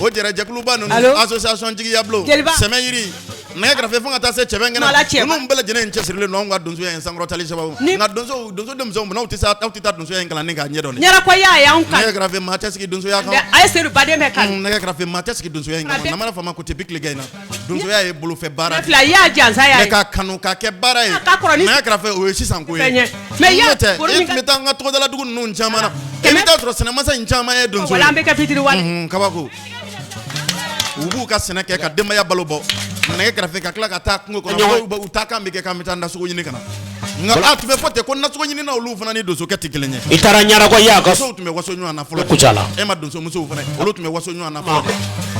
O jɛrɛjɛkuluba ninnu, Allo? association jigiya bulon, Jeliba. sɛmɛ yiri, nɛgɛ kɛrɛfɛ, fo ka taa se cɛbɛ Mala kɛnɛ cɛba. ninnu bɛɛ lajɛlen in cɛsirilen don anw ka donsoya in sankɔrɔtali sababu. Ni- Nka donsow, donso denmisɛnw, munna aw tɛ se, aw tɛ taa donsoya in kalan ni k'a ɲɛdɔn dɛ? Ɲɛnakɔ y'a ye anw kan. Nɛgɛ kɛrɛfɛ, maa tɛ sigi donsoya kan. A ye Sedu baden bɛɛ kanu. Nɛgɛ kɛrɛfɛ, maa tɛ sigi donsoya in A kama. bɛɛ- Namara faama ko ten, bi tilegan in na, donsoya ye bolofɛ baara de ye. Fila y'a jansa y'a Mɛ ye. k'a kanu k'a kɛ baara ye, A ka kɔrɔ ni- nɛgɛ kɛrɛfɛ, o ye sisan ko ye. Fɛn ye. Mais N'o ya- tɛ, foro e min tun ka- bɛ taa an ka togodala dugu ninnu caman na, i Kɛmɛ- bɛ taa sɔrɔ sɛnɛmasa in caman ye donso Wala an ye. bɛ kɛ fitiri wale. Kabako, u b'u ka sɛnɛ kɛ ka denbaya balo bɔ, nɛgɛ kɛrɛfɛ, ka tila ka taa kungo kɔnɔ. Mɔgɔw u taa kan bɛ kɛ k'an bɛ taa nasogo ɲini ka na. Nka a tun bɛ fɔ ten ko nasogo ɲini na, olu fana ni donsokɛ tɛ kelen ye. I taara Ɲarakɔ y'a ka Musow tun bɛ waso ɲɔgɔn na fɔlɔ. Kucala. E ma donso musow fana ye, olu tun bɛ waso ɲɔgɔn na fɔlɔ.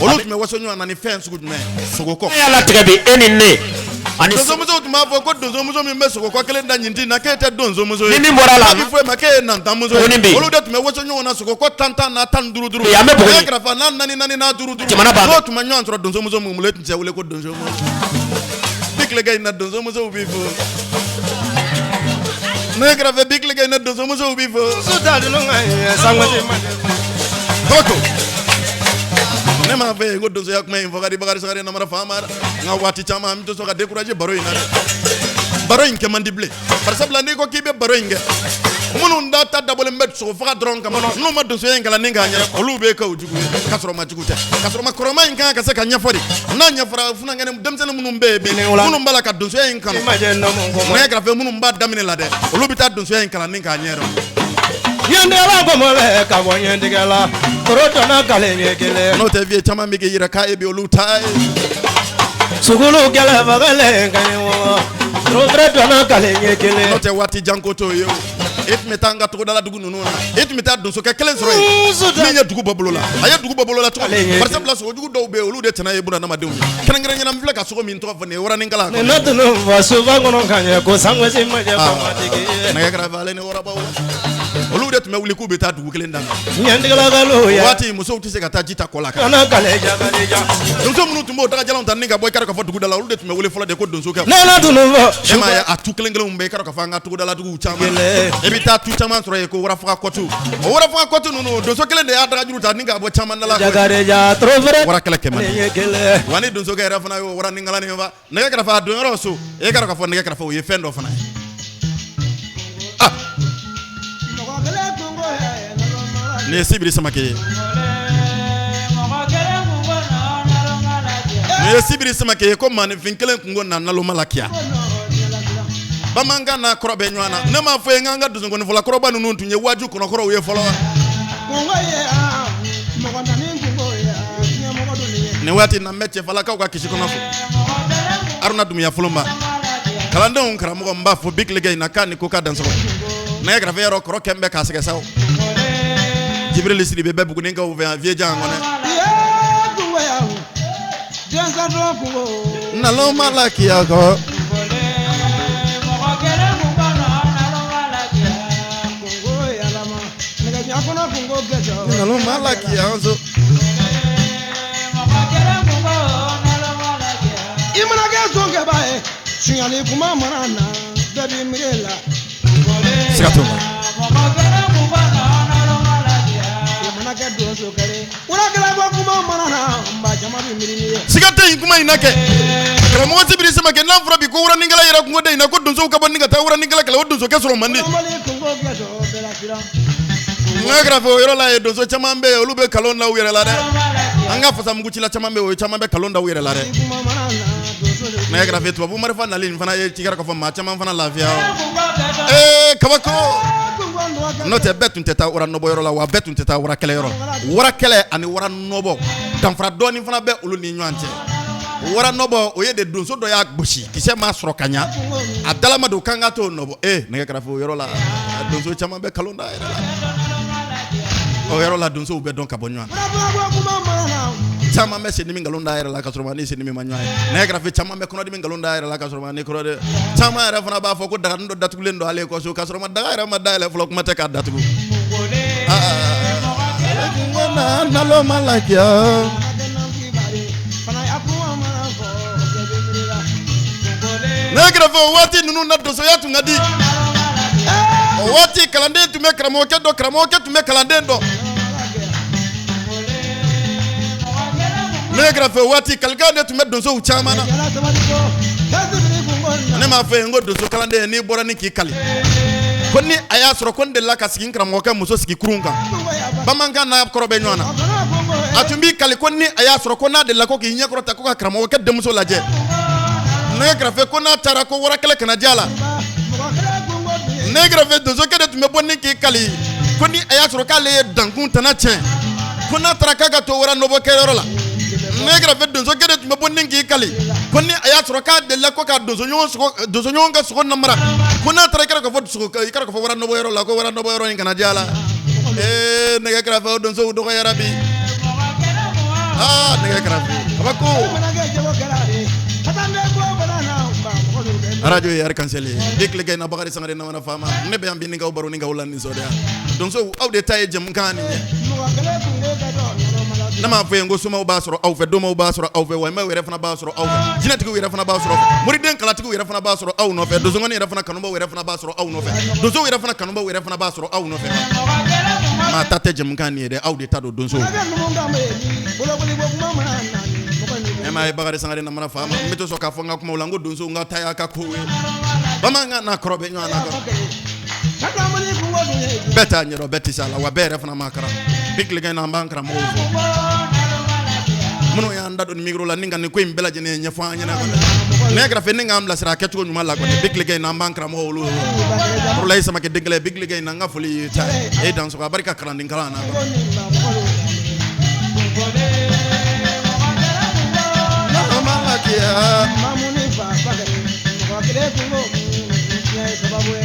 Olu tun bɛ waso ɲɔgɔn na ni fɛn sugu jumɛn ye? Sogokɔ. E y'a latigɛ bi, e ni ne ani Donsomusow tun b'a fɔ ko donsomuso min bɛ sogokɔ kelen da ɲintin na, k'e tɛ donsomuso ye. Ni min bɔra a la- A bɛ fɔ e ma k'e ye nantanmuso Buguni ye. bɛ yen. Olu de tun bɛ waso ɲɔgɔn na sogokɔ tan tan n'a tan duuru duuru. Ee, an bɛ Buguni. Nɛgɛ kɛrɛfɛ n'a naani naani n'a duuru duuru. Jamana b'a N'o tun ma ɲɔgɔn sɔrɔ donsomuso min bolo, e tun tɛ wele ko donsomuso. Bi tilegan in na, donsomusow b'i fo. Nɛgɛ kɛrɛfɛ, bi tilegan in na, donsomusow b'i fo. Kabako. Ne m'a fɛ yen ko donsoya kuma in fɔ ka di Bakari Sangare namara faama dɛ. Nka waati caman an bɛ to sɔn ka décourager baro in na dɛ. Baro in kɛ man di bilen, bari sabula n'i ko k'i bɛ baro in kɛ, minnu Minnu da ta dabɔlen bɛ sogo faga dɔrɔn kama, n'u ma donsoya in kalan ni k'a ɲɛ, olu bɛ kɛ o jugu ye k'a sɔrɔ ma jugu tɛ, k'a sɔrɔ ma kɔrɔma in kan ka se ka ɲɛfɔ de. N'a ɲɛfɔra funankɛnin denmisɛnnin minnu bɛ yen bi, minnu b'a la ka donsoya in kanu, nɛgɛ kɛrɛfɛ minnu b'a daminɛ la dɛ, olu bɛ taa donsoya in kalan ni k'a ɲɛ dɔn. Ɲɛntigɛla kɔmɔ ka bɔ ɲɛntigɛla toro tɔnɔ kale ɲɛ kelen. N'o tɛ vieux caman bɛ k'i yɛrɛ k'a ye bi olu ta ye. Sugulu kɛlɛ fagalen ka ɲi wa toro tɔnɔ kale ɲɛ kelen. N'o tɛ waati jan ko t'o ye o. E tun bɛ taa an ka togodala dugu ninnu na, e tun bɛ taa donsokɛ kelen sɔrɔ yen min ye dugu bɔ bolo la. A ye dugu bɔ bolo la cogo min, par exemple sogojugu dɔw bɛ yen, olu de tana ye bunadamadenw ye. Kɛrɛnkɛrɛnnenya la, n filɛ ka sogo min tɔgɔ fɔ nin ye, waranikala. Nin na tunu fa soba kɔnɔ ka ɲɛ ko sangosi ma jɛ famatigi ye. Nɛgɛ kɛrɛfɛ ale ni warabaw, olu de tun bɛ wuli k'u bɛ taa dugu kelen daminɛ. Ɲɛntigɛlakalu ya. Waati musow tɛ se ka taa ji ta kɔ la. Kana kale jakaleja. Donso minnu tun b'o dagajalanw ta ni ka bɔ i k'a fɔ dugu da la, olu de tun bɛ wele fɔlɔ de ko donsokɛ. Ne na tunu fɔ. E m'a ye a tu kelen kelenw bɛ i k'a fɔ an ka togodala duguw caman. E bɛ taa tu caman sɔrɔ yen ko warafaga kɔtu. O warafaga kɔtu ninnu, donso kelen de y'a dagajuru ta ni k'a bɔ caman da la. Jakaleja trop vrai. Wara kɛlɛ kɛ man di. Wa ni donsokɛ yɛrɛ fana y'o wara ni kalan nin fa nɛgɛ kɛrɛfɛ a don yɔrɔ so, e k'a fɔ nɛgɛ kɛrɛfɛ o ye fɛn dɔ fana ye. Ah. Nin ye Sibiri Samakɛ ye. Nin ye Sibiri Samakɛ ye ko maaninfin kelen kunko na naloma la kiya. Bamanankan n'a kɔrɔ bɛ ɲɔgɔn na. Ne m'a fɔ ye n k'an ka donsokɔnifɔla kɔrɔba ninnu tun ye waaju kɔnɔkɔrɔw ye fɔlɔ wa? Nin waati in na n bɛ cɛfalakaw ka kisi kɔnɔ fo. Aruna Dumuya Folonba. Kalandenw karamɔgɔ n b'a fɔ bi tilegan in na k'a ni ko k'a dansɔgɔ. Nɛgɛ kɛrɛfɛ yɔrɔ kɔrɔ kɛn bɛ k'a sɛgɛn sa o. Jibril Sidibe bɛ Bugunikaw fɛ yan vieux jan kɔnɛ. Naloma la kiya kɔ. Naloma la kiya so. I mana kɛ sonkɛba ye, sonyali kuma mana na, bɛɛ b'i miiri la. Siga t'o la. I mana kɛ donsokɛ ye, warakɛlabɔ kuma mana na, maa caman b'i miiri n'i ye. Siga tɛ nin kuma in na kɛ. Karamɔgɔ Sibiri Samakɛ, n'a fɔra bi ko waranikɛla yɛrɛ kungo da in na, ko donsow ka bɔ ni ka taa waranikɛla kɛlɛ, o donsokɛ sɔrɔ man di. Nɛgɛ kɛrɛfɛ o yɔrɔ la yen, donso caman bɛ yen, olu bɛ kalon da u yɛrɛ la dɛ. An ka fasamugucila caman bɛ yen, o caman bɛ kalon da u yɛrɛ la dɛ. Nɛgɛ kɛrɛfɛ tubabu marifa nali nin fana ye cikɛra k'a fɔ maa caman fana lafiya. Ee kabako. N'o tɛ bɛɛ tun tɛ taa wara nɔbɔ yɔrɔ la, wa bɛɛ tun tɛ taa wara kɛlɛ yɔrɔ. Wara kɛlɛ ani wara nɔbɔ, danfara dɔɔni fana bɛ olu ni ɲɔgɔn cɛ. Wara nɔbɔ o ye de donso dɔ y'a gosi, kisɛ m'a sɔrɔ ka ɲa, a dalama don k'an ka t'o nɔbɔ. Ee nɛgɛ kɛrɛfɛ o yɔrɔ la, donso caman bɛ kalon da a yɛrɛ la. O yɔrɔ la donsow bɛ dɔn ka bɔ ɲɔgɔn na. Caman bɛ sendimi nkalon da a yɛrɛ la ka sɔrɔ ni sendimi ma ɲɔgɔn ye. Nɛgɛ kɛrɛfɛ caman bɛ kɔnɔdimi nkalon da a yɛrɛ la ka sɔrɔ ni kɔnɔdimi. Caman yɛrɛ fana b'a fɔ ko daganin dɔ datugulen don ale kɔ so ka sɔrɔ ma daga yɛrɛ ma dayɛlɛ fɔlɔ, kuma tɛ k'a datugu. Naloma la kiya. Nɛgɛ kɛrɛfɛ o waati ninnu na donsoya tun ka di. O waati kalanden tun bɛ karamɔgɔkɛ dɔn, karamɔgɔkɛ tun bɛ kalanden dɔn. Nɛgɛ kɛrɛfɛ o waati kalikan de tun bɛ donsow caman na. Ne m'a fɔ yen ko donso kalanden n'i bɔra ni k'i kali ko ni a y'a sɔrɔ ko n delila ka sigi n karamɔgɔkɛ muso sigi kurun kan, bamanankan n'a kɔrɔ bɛ ɲɔgɔn na. A tun b'i kali ko ni a y'a sɔrɔ ko n'a delila ko k'i ɲɛkɔrɔ ta ko ka karamɔgɔkɛ denmuso lajɛ. Nɛgɛ kɛrɛfɛ ko n'a taara ko warakɛlɛ kana diya a la. Nɛgɛ kɛrɛfɛ donsokɛ de tun bɛ bɔ ni k'i kali ko ni a y'a sɔrɔ k'ale ye dankun tana tiɲɛ, ko n'a taara k'a ka to wara nɔbɔ kɛyɔrɔ la. Nɛgɛ kɛrɛfɛ donsokɛ de tun bɛ bɔ ni k'i kali ko ni a y'a sɔrɔ k'a delila ko ka donsoɲɔgɔn ka sogo namara, ko n'a taara i k'a fɔ wara nɔbɔ yɔrɔ la, ko wara nɔbɔ yɔrɔ in kana diya a la. Ee nɛgɛ kɛrɛfɛ o donsow dɔgɔyara bi. Aa nɛgɛ kɛrɛfɛ kabako. Arajo ye Arc-en-Ciel ye. Bi tilegan in na Bakari Sangare Namara Faama. Ne bɛ yan bi ni k'aw baro ni k'aw la nisɔndiya. Donsow aw de ta ye jɛmukan nin ye. Ne m'a fɔ yen ko somaw b'a sɔrɔ aw fɛ, domaw b'a sɔrɔ aw fɛ, wayimaw yɛrɛ fana b'a sɔrɔ aw fɛ, jinɛtigiw yɛrɛ fana b'a sɔrɔ, moriden kalatigiw yɛrɛ fana b'a sɔrɔ aw nɔfɛ, donsokɔni yɛrɛ fana kanubaw yɛrɛ fana b'a sɔrɔ aw nɔfɛ, donsow yɛrɛ fana kanubaw yɛrɛ fana b'a sɔrɔ aw nɔfɛ. Maa ta tɛ jɛmukan nin ye dɛ, aw de ta don donsow. E m'a ye Bakari Sangare Namara Faama, n bɛ to sɔn k'a fɔ n ka kumaw la n ko donsow n ka ta y'a ka kow ye. Bamanankan n'a kɔrɔ bɛ ɲɔgɔn na. Bɛɛ t'a ɲɛdɔn, bɛɛ tɛ se a la, wa bɛɛ yɛrɛ fana ma kalan. Bi tilegan in na, an b'an karamɔgɔw fo minnu y'an da don micro la ni ka nin ko in bɛɛ lajɛlen ɲɛfɔ an ɲɛna kɔni. Nɛgɛ kɛrɛfɛ ni k'an bilasira a kɛcogo ɲuman la kɔni. Bi tilegan in na, an b'an karamɔgɔw olu Abdoulaye Samakɛ Denkɛlɛ. Bi tilegan in na, n ka foli y'i ta ye. E dansɔgɔ, a barika kalanden kalan na. Mamuni fa Bakari, mɔgɔ kelen kungo tiɲɛ ye sababu ye.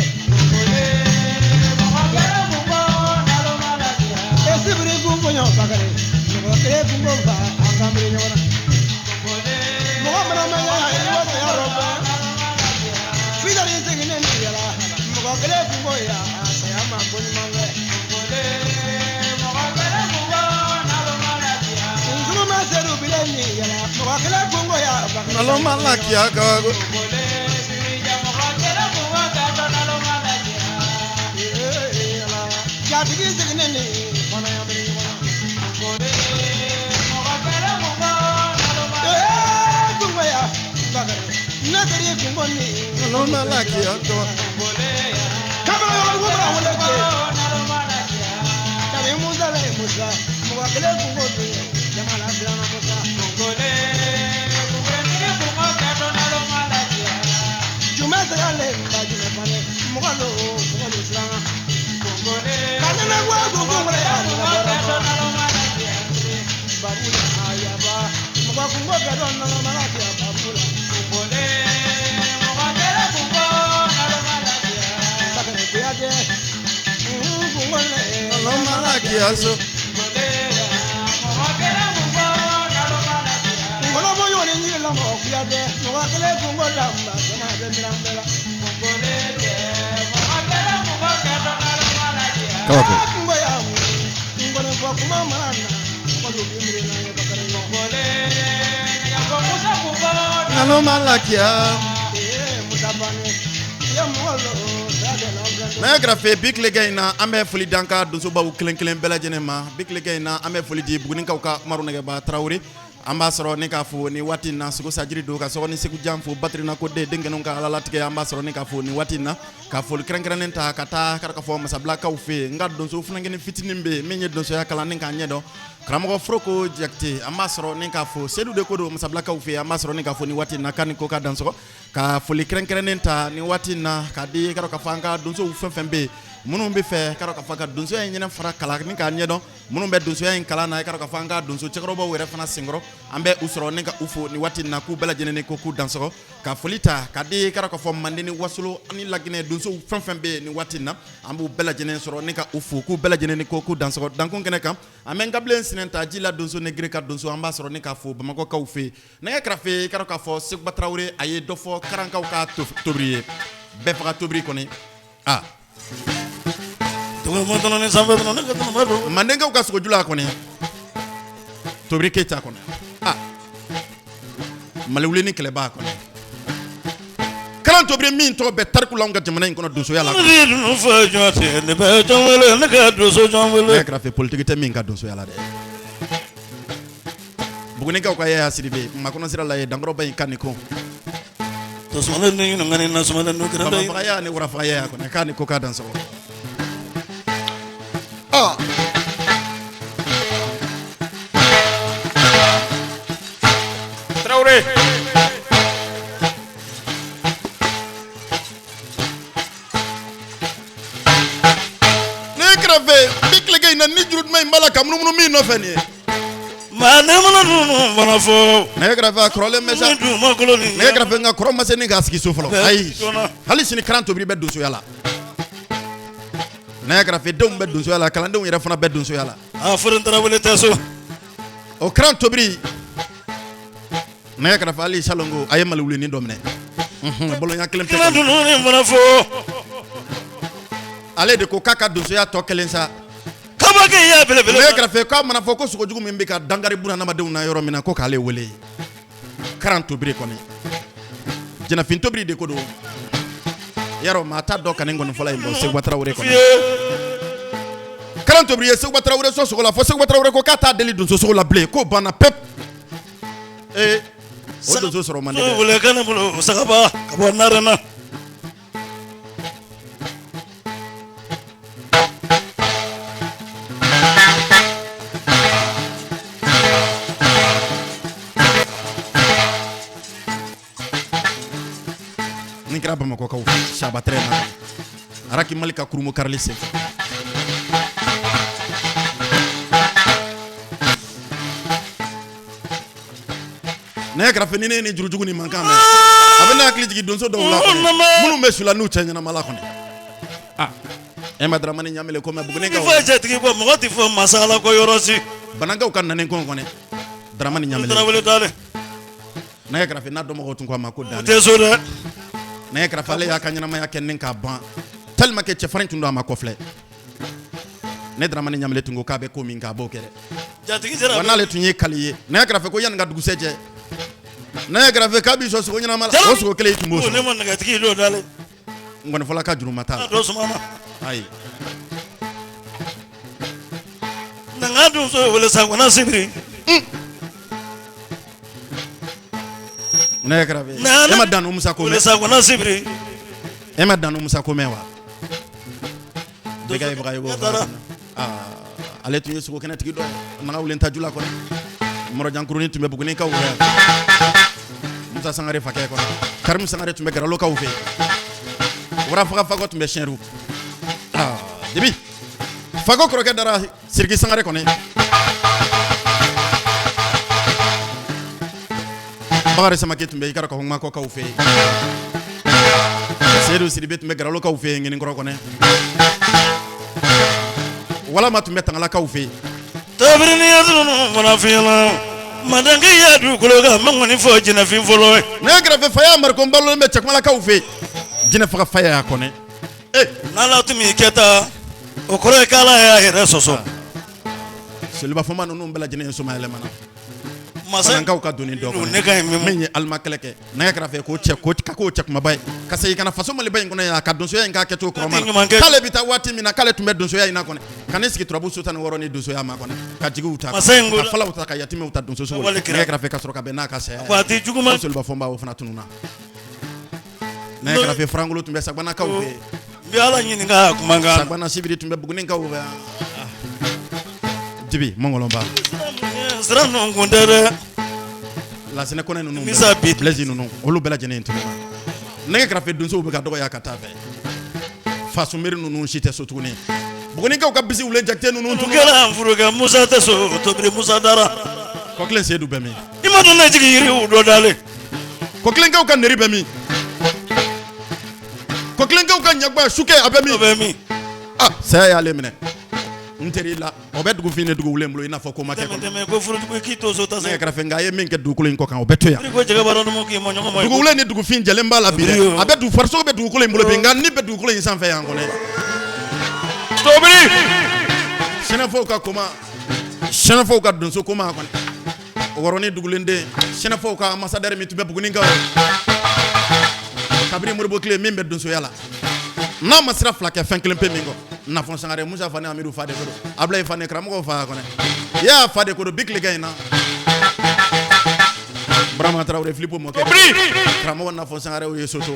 E sibiri kun bonya Bakari, mɔgɔ kelen kungo fa an kan biri ɲɔgɔn na. Mɔgɔ mana mɛn i b'o saya yɔrɔ bɛɛ. Fitali seginnen ni yala, mɔgɔ kelen kungo ya saya ma ko ɲuman kɛ. Nkuruma sedu bilen ni yala, mɔgɔ kelen kungo ya Bakari. Naloma lakiya kago. Jatigi seginnen ni fana ya biri ɲɔgɔn na. Ee kungo ya Bakari, ne teri kungo ni. Naloma lakiya kago. Kabila yɔrɔ ko bara wele cɛ. Kabi Musa le Musa, mɔgɔ kelen kungo dun ye, jama la siranna Musa. Jumɛ sera le ba jumɛ fane, mɔgɔ lo mɔgɔ lo siranna. Ka nɛnɛ bɔ kungo wɛrɛ ya nɛnɛ bɔra ma. Babu la ayaba, mɔgɔ kungo kɛ dɔn naloma la kiya babu la. Bakari Kuyate, kungo le. Naloma lakiya so. Nkɔlɔ bɔ ɲɔgɔn ni ɲigi la mɔgɔ Kuyate, mɔgɔ kelen kungo la nba jama bɛ miran bɛɛ la. Kabako. Kungo ya nkɔni fɔ kuma mana na, mɔgɔ dɔw bɛ miiri n'an ye Bakari ɲɔgɔn. Naloma lakiya. Ee Musa Fane, i ye mɔgɔ lo, saya tɛ n'anw filɛ. Nɛgɛ kɛrɛfɛ, bi tilegan in na, an bɛ foli d'an ka donsobaw kelen kelen bɛɛ lajɛlen ma. Bi tilegan in na, an bɛ foli di Bugunikaw ka Umaru Nɛgɛba Tarawele. An b'a sɔrɔ ne k'a fo ni waati in na, sogo sajiri don ka sɔgɔni Segu jan fo Batirina ko den denkɛninw ka alalatigɛ. An b'a sɔrɔ ne k'a fo ni waati in na, ka foli kɛrɛnkɛrɛnnen ta ka taa k'a fɔ Masabilakaw fɛ yen. N ka donso funankɛnin fitinin bɛ yen min ye donsoya kalan ni k'a ɲɛdɔn, karamɔgɔ Foroko Jakite. An b'a sɔrɔ ne k'a fo Sedu de ko don Masabilakaw fɛ yen. An b'a sɔrɔ ne k'a fo ni waati in na k'a ni ko ka dansɔgɔ. Ka foli kɛrɛnkɛrɛnnen ta ni waati in na k'a di k'a fɔ an ka donsow fɛn fɛn bɛ yen minnu bɛ fɛ k'a fɔ ka donsoya in ɲɛnɛ fara kalan ni k'a ɲɛdɔn, minnu bɛ donsoya in kalan na, i k'a fɔ an ka donso cɛkɔrɔbaw yɛrɛ fana senkɔrɔ, an bɛ u sɔrɔ ni ka u fo ni waati in na k'u bɛɛ lajɛlen ni ko k'u dansɔgɔ. Ka foli ta ka di k'a fɔ Manden ni Wasolo ani Laginɛ donsow fɛn fɛn bɛ yen ni waati in na, an b'u bɛɛ lajɛlen sɔrɔ ni ka u fo k'u bɛɛ lajɛlen ni ko k'u dansɔgɔ. Dankun kɛnɛ kan, an bɛ n kabilen sinɛnta ji la donso ni gere ka donso. An b'a sɔrɔ ni k'a fo Bamakɔkaw fɛ yen. Nɛgɛ kɛrɛfɛ, k'a fɔ Seguba Tarawele, a ye dɔ fɔ Karankaw ka tobili ye, bɛɛ faga tobili kɔni. A Mandenkaw ka sogojula kɔni, tobili Keyita kɔni, a Mali wuli ni kɛlɛba kɔni, karan tobili min tɔgɔ bɛ tariku la anw ka jamana in kɔnɔ donsoya la. Nɛgɛ kɛrɛfɛ, politiki tɛ min ka donsoya la dɛ. Bugunikaw ka Yaya Sidibe, makɔnɔ sira la ye dankɔrɔba in kan ni ko bamafagaya ni warafagaya kɔni, k'a ni ko k'a dansɔgɔ. Ɔ Tarawele. Ne kɛrɛfɛ, bi tilegan in na, ni juru duman in b'a la ka munumunu min nɔfɛ nin ye. Nɛgɛ kɛrɛfɛ, a kɔrɔlen bɛ sa. Nɛgɛ kɛrɛfɛ, nka kɔrɔ ma se ni k'a sigi so fɔlɔ. Ayi, hali sini karan tobili bɛ donsoya la. Nɛgɛ kɛrɛfɛ, denw bɛ donsoya la, kalandenw yɛrɛ fana bɛ donsoya la. A fɔra Tarawele tɛ so. O karan tobili, nɛgɛ kɛrɛfɛ, hali salongo a ye Mali wulinin dɔ minɛ bolonya kelen pe. Fana fo. Ale de ko k'a ka donsoya tɔ kelen sa. Kabakɛ y'a belebele. Nɛgɛ kɛrɛfɛ, k'a mana fɔ ko sogojugu min bɛ ka dankari buna adamadenw na yɔrɔ min na, ko k'ale wele. Karan tobili kɔni, jɛnɛfin tobili de ko don. Yarɔ, maa t'a dɔn ka nin kɔni fɔlɔ in bɔ Seguba Tarawele kɔni. Karan tobili ye Seguba Tarawele sɔn sogo la, fo Seguba Tarawele ko k'a t'a deli donso sogo la bilen, k'o banna pep. Ee, o donso sɔrɔ man di dɛ. Wele ka ne bolo sagaba ka bɔ Narena. Bamakɔkaw fɛ Saba tɛrɛn na Araki Mali ka kurunbon karili senfɛ. Nɛgɛ karafe ni ne ni jurujugu ni mankan mɛn, a bɛ ne hakili jigin donso dɔw la kɔni, minnu bɛ su la n'u cɛ ɲɛnama la kɔni. Ah, e ma Daramani Ɲamele ko mɛn Bugunikaw. Fɔ jatigi bɔ mɔgɔ tɛ fɔ masa Ala kɔ yɔrɔ si. Banankaw ka nani kɔn kɔni, Daramani Ɲamele. Tarawele dalen. Nɛgɛ karafe n'a dɔnbagaw tun ko a ma ko Dan. U tɛ so dɛ. Nɛgɛ karafe ale y'a ka ɲɛnamaya kɛ ni k'a ban tellement que cɛfarin tun don, a ma kɔfilɛ. Ne Daramani Ɲamele tun ko k'a bɛ ko min kɛ, a b'o kɛ dɛ. Jatigi sera. Wa n'ale tun ye kali ye, nɛgɛ karafe ko yanni ka dugusɛ jɛ, nɛgɛ karafe k'a b'i sɔn sogo ɲɛnama la, o sogo kelen i tun b'o Ne sɔrɔ. ma nɛgɛtigi don dalen. Ngɔnifɔla ka juru ma t'a la. Dɔ suma na. Ayi. Nka donso wele sakona sibiri. Nɛgɛ karafe e ma Danu Musa ko Wele mɛn? sakona sibiri. E ma Danu Musa ko mɛn wa? Bɛɛ ye baga ye b'o taara. Aa, ale tun ye sogo kɛnɛtigi dɔ ye Naga ta jula kɔnɔ. Mɔrɔjankurunin tun bɛ Bugunikaw fɛ yan, Musa Sangare fakɛ kɔnɔ. Karimu Sangare tun bɛ Garalokaw fɛ yen. Warafaga Fakɔ tun bɛ Sɛnru. Aa, Dibi Fakɔ kɔrɔkɛ dara Siriki Sangare kɔni. Bakari Samake tun bɛ i ka kɔmakɔkaw fɛ yen. Seyidu Sidibe tun bɛ Garalokaw fɛ yen Ŋininkɔrɔ kɔnɔ. Walama tun bɛ Tangalakaw fɛ yen. Tabiri ni ya ninnu fana fiɲɛna. Mandenkɛ y'a dugukolo kan, n ma ŋɔni fɔ jinɛfin fɔlɔ ye. Nɛgɛ kɛrɛfɛ fa y'a mariko n balolen bɛ Cɛkumalakaw fɛ yen. Jinɛ faga fa y'a kɔnɛ. N'Ala tun m'i kɛ tan, o kɔrɔ ye k'Ala y'a yɛrɛ sɔsɔ. Seliba fɔma ninnu bɛɛ lajɛlen ye somayɛlɛmana. Masa Banankaw ka doni dɔ kɔnɔ. Ne ka ɲi min min ye alima kɛlɛ kɛ nɛgɛ kɛrɛfɛ k'o cɛ k'o ka k'o cɛ kumaba ye ka segin ka na faso Maliba in kɔnɔ yan, a ka donsoya in k'a kɛcogo kɔrɔma Tɛ ɲuman na. kɛ. K'ale bɛ taa waati min na, k'ale tun bɛ donsoya in na kɔnɔ, ka ne sigi turabu so 16 ni donsoya ma kɔnɔ, ka jigiw ta, Masa in ko ka falaw ta, ka yatimɛw ta donso sogo la. Wale kira. Nɛgɛ kɛrɛfɛ ka sɔrɔ ka bɛn n'a ka saya ye. Ko a tɛ juguman. O Seliba fɔnba o fana tununna. Nɛgɛ kɛrɛfɛ farankolo tun bɛ Sabanakaw fɛ yen. N bɛ Ala ɲininka a kumakan. Sabana Sibiri tun bɛ Bugunikaw fɛ yan. Dibi Mɔngɔlɔnba. Sira ninnu kun tɛ dɛ. Lasinɛ Kɔnɛ ninnu Misa bɛɛ, Blaise ninnu, olu bɛɛ lajɛlen tununna. Nɛgɛ kɛrɛfɛ donsow bɛ ka dɔgɔya ka taa fɛ. Fasumiri ninnu si tɛ so tuguni. Bugunikaw ka bisi wulen Jakite ninnu Tun tununna. kɛra an furukɛ Musa tɛ so tobili Musa dara. Kɔkilen Seyidu bɛ min? I ma dɔn ne jigi yiriw dɔ dalen. Kɔkilenkaw ka neri bɛ min? Kɔkilenkaw ka ɲagba sukɛ a bɛ min? O bɛ min? Ah, saya y'ale minɛ. N teri la, o bɛ dugufin ni dugu wulen bolo i n'a fɔ ko ma kɛ Tɛmɛ kɔnɔ. tɛmɛ ko furujugu k'i to so ta Nɛgɛ se. kɛrɛfɛ nka a ye min kɛ dugukolo in kɔ kan, o bɛ to yan. Ko jɛgɛba dɔ k'i ma ɲɔgɔn ma. Dugukolo ni dugufin jɛlen b'a la bi dɛ. A bɛ dugu farisogo bɛ dugukolo in bolo bi, nka ni bɛ dugukolo in sanfɛ yan kɔnɔ. Tobili. Sɛnɛfɔw ka koma, sɛnɛfɔw ka donso koma kɔnɔ. O wɔrɔnin dugulenden, sɛnɛfɔw ka ambassadeur min tun bɛ Bugunikaw. Kabini Moribo tile min bɛ donsoya la. N'a ma sira fila kɛ fɛn kelen pe min kɔ. Nafɔn Sangare, Musa Fane, Amidu fa de ko don. Abulayi Fane, karamɔgɔw fa kɔnɔ. I y'a fa de ko don bi tilegan in na. Burama Tarawele, Filipo mɔkɛ. Karamɔgɔ Nafɔn Sangare o ye soso.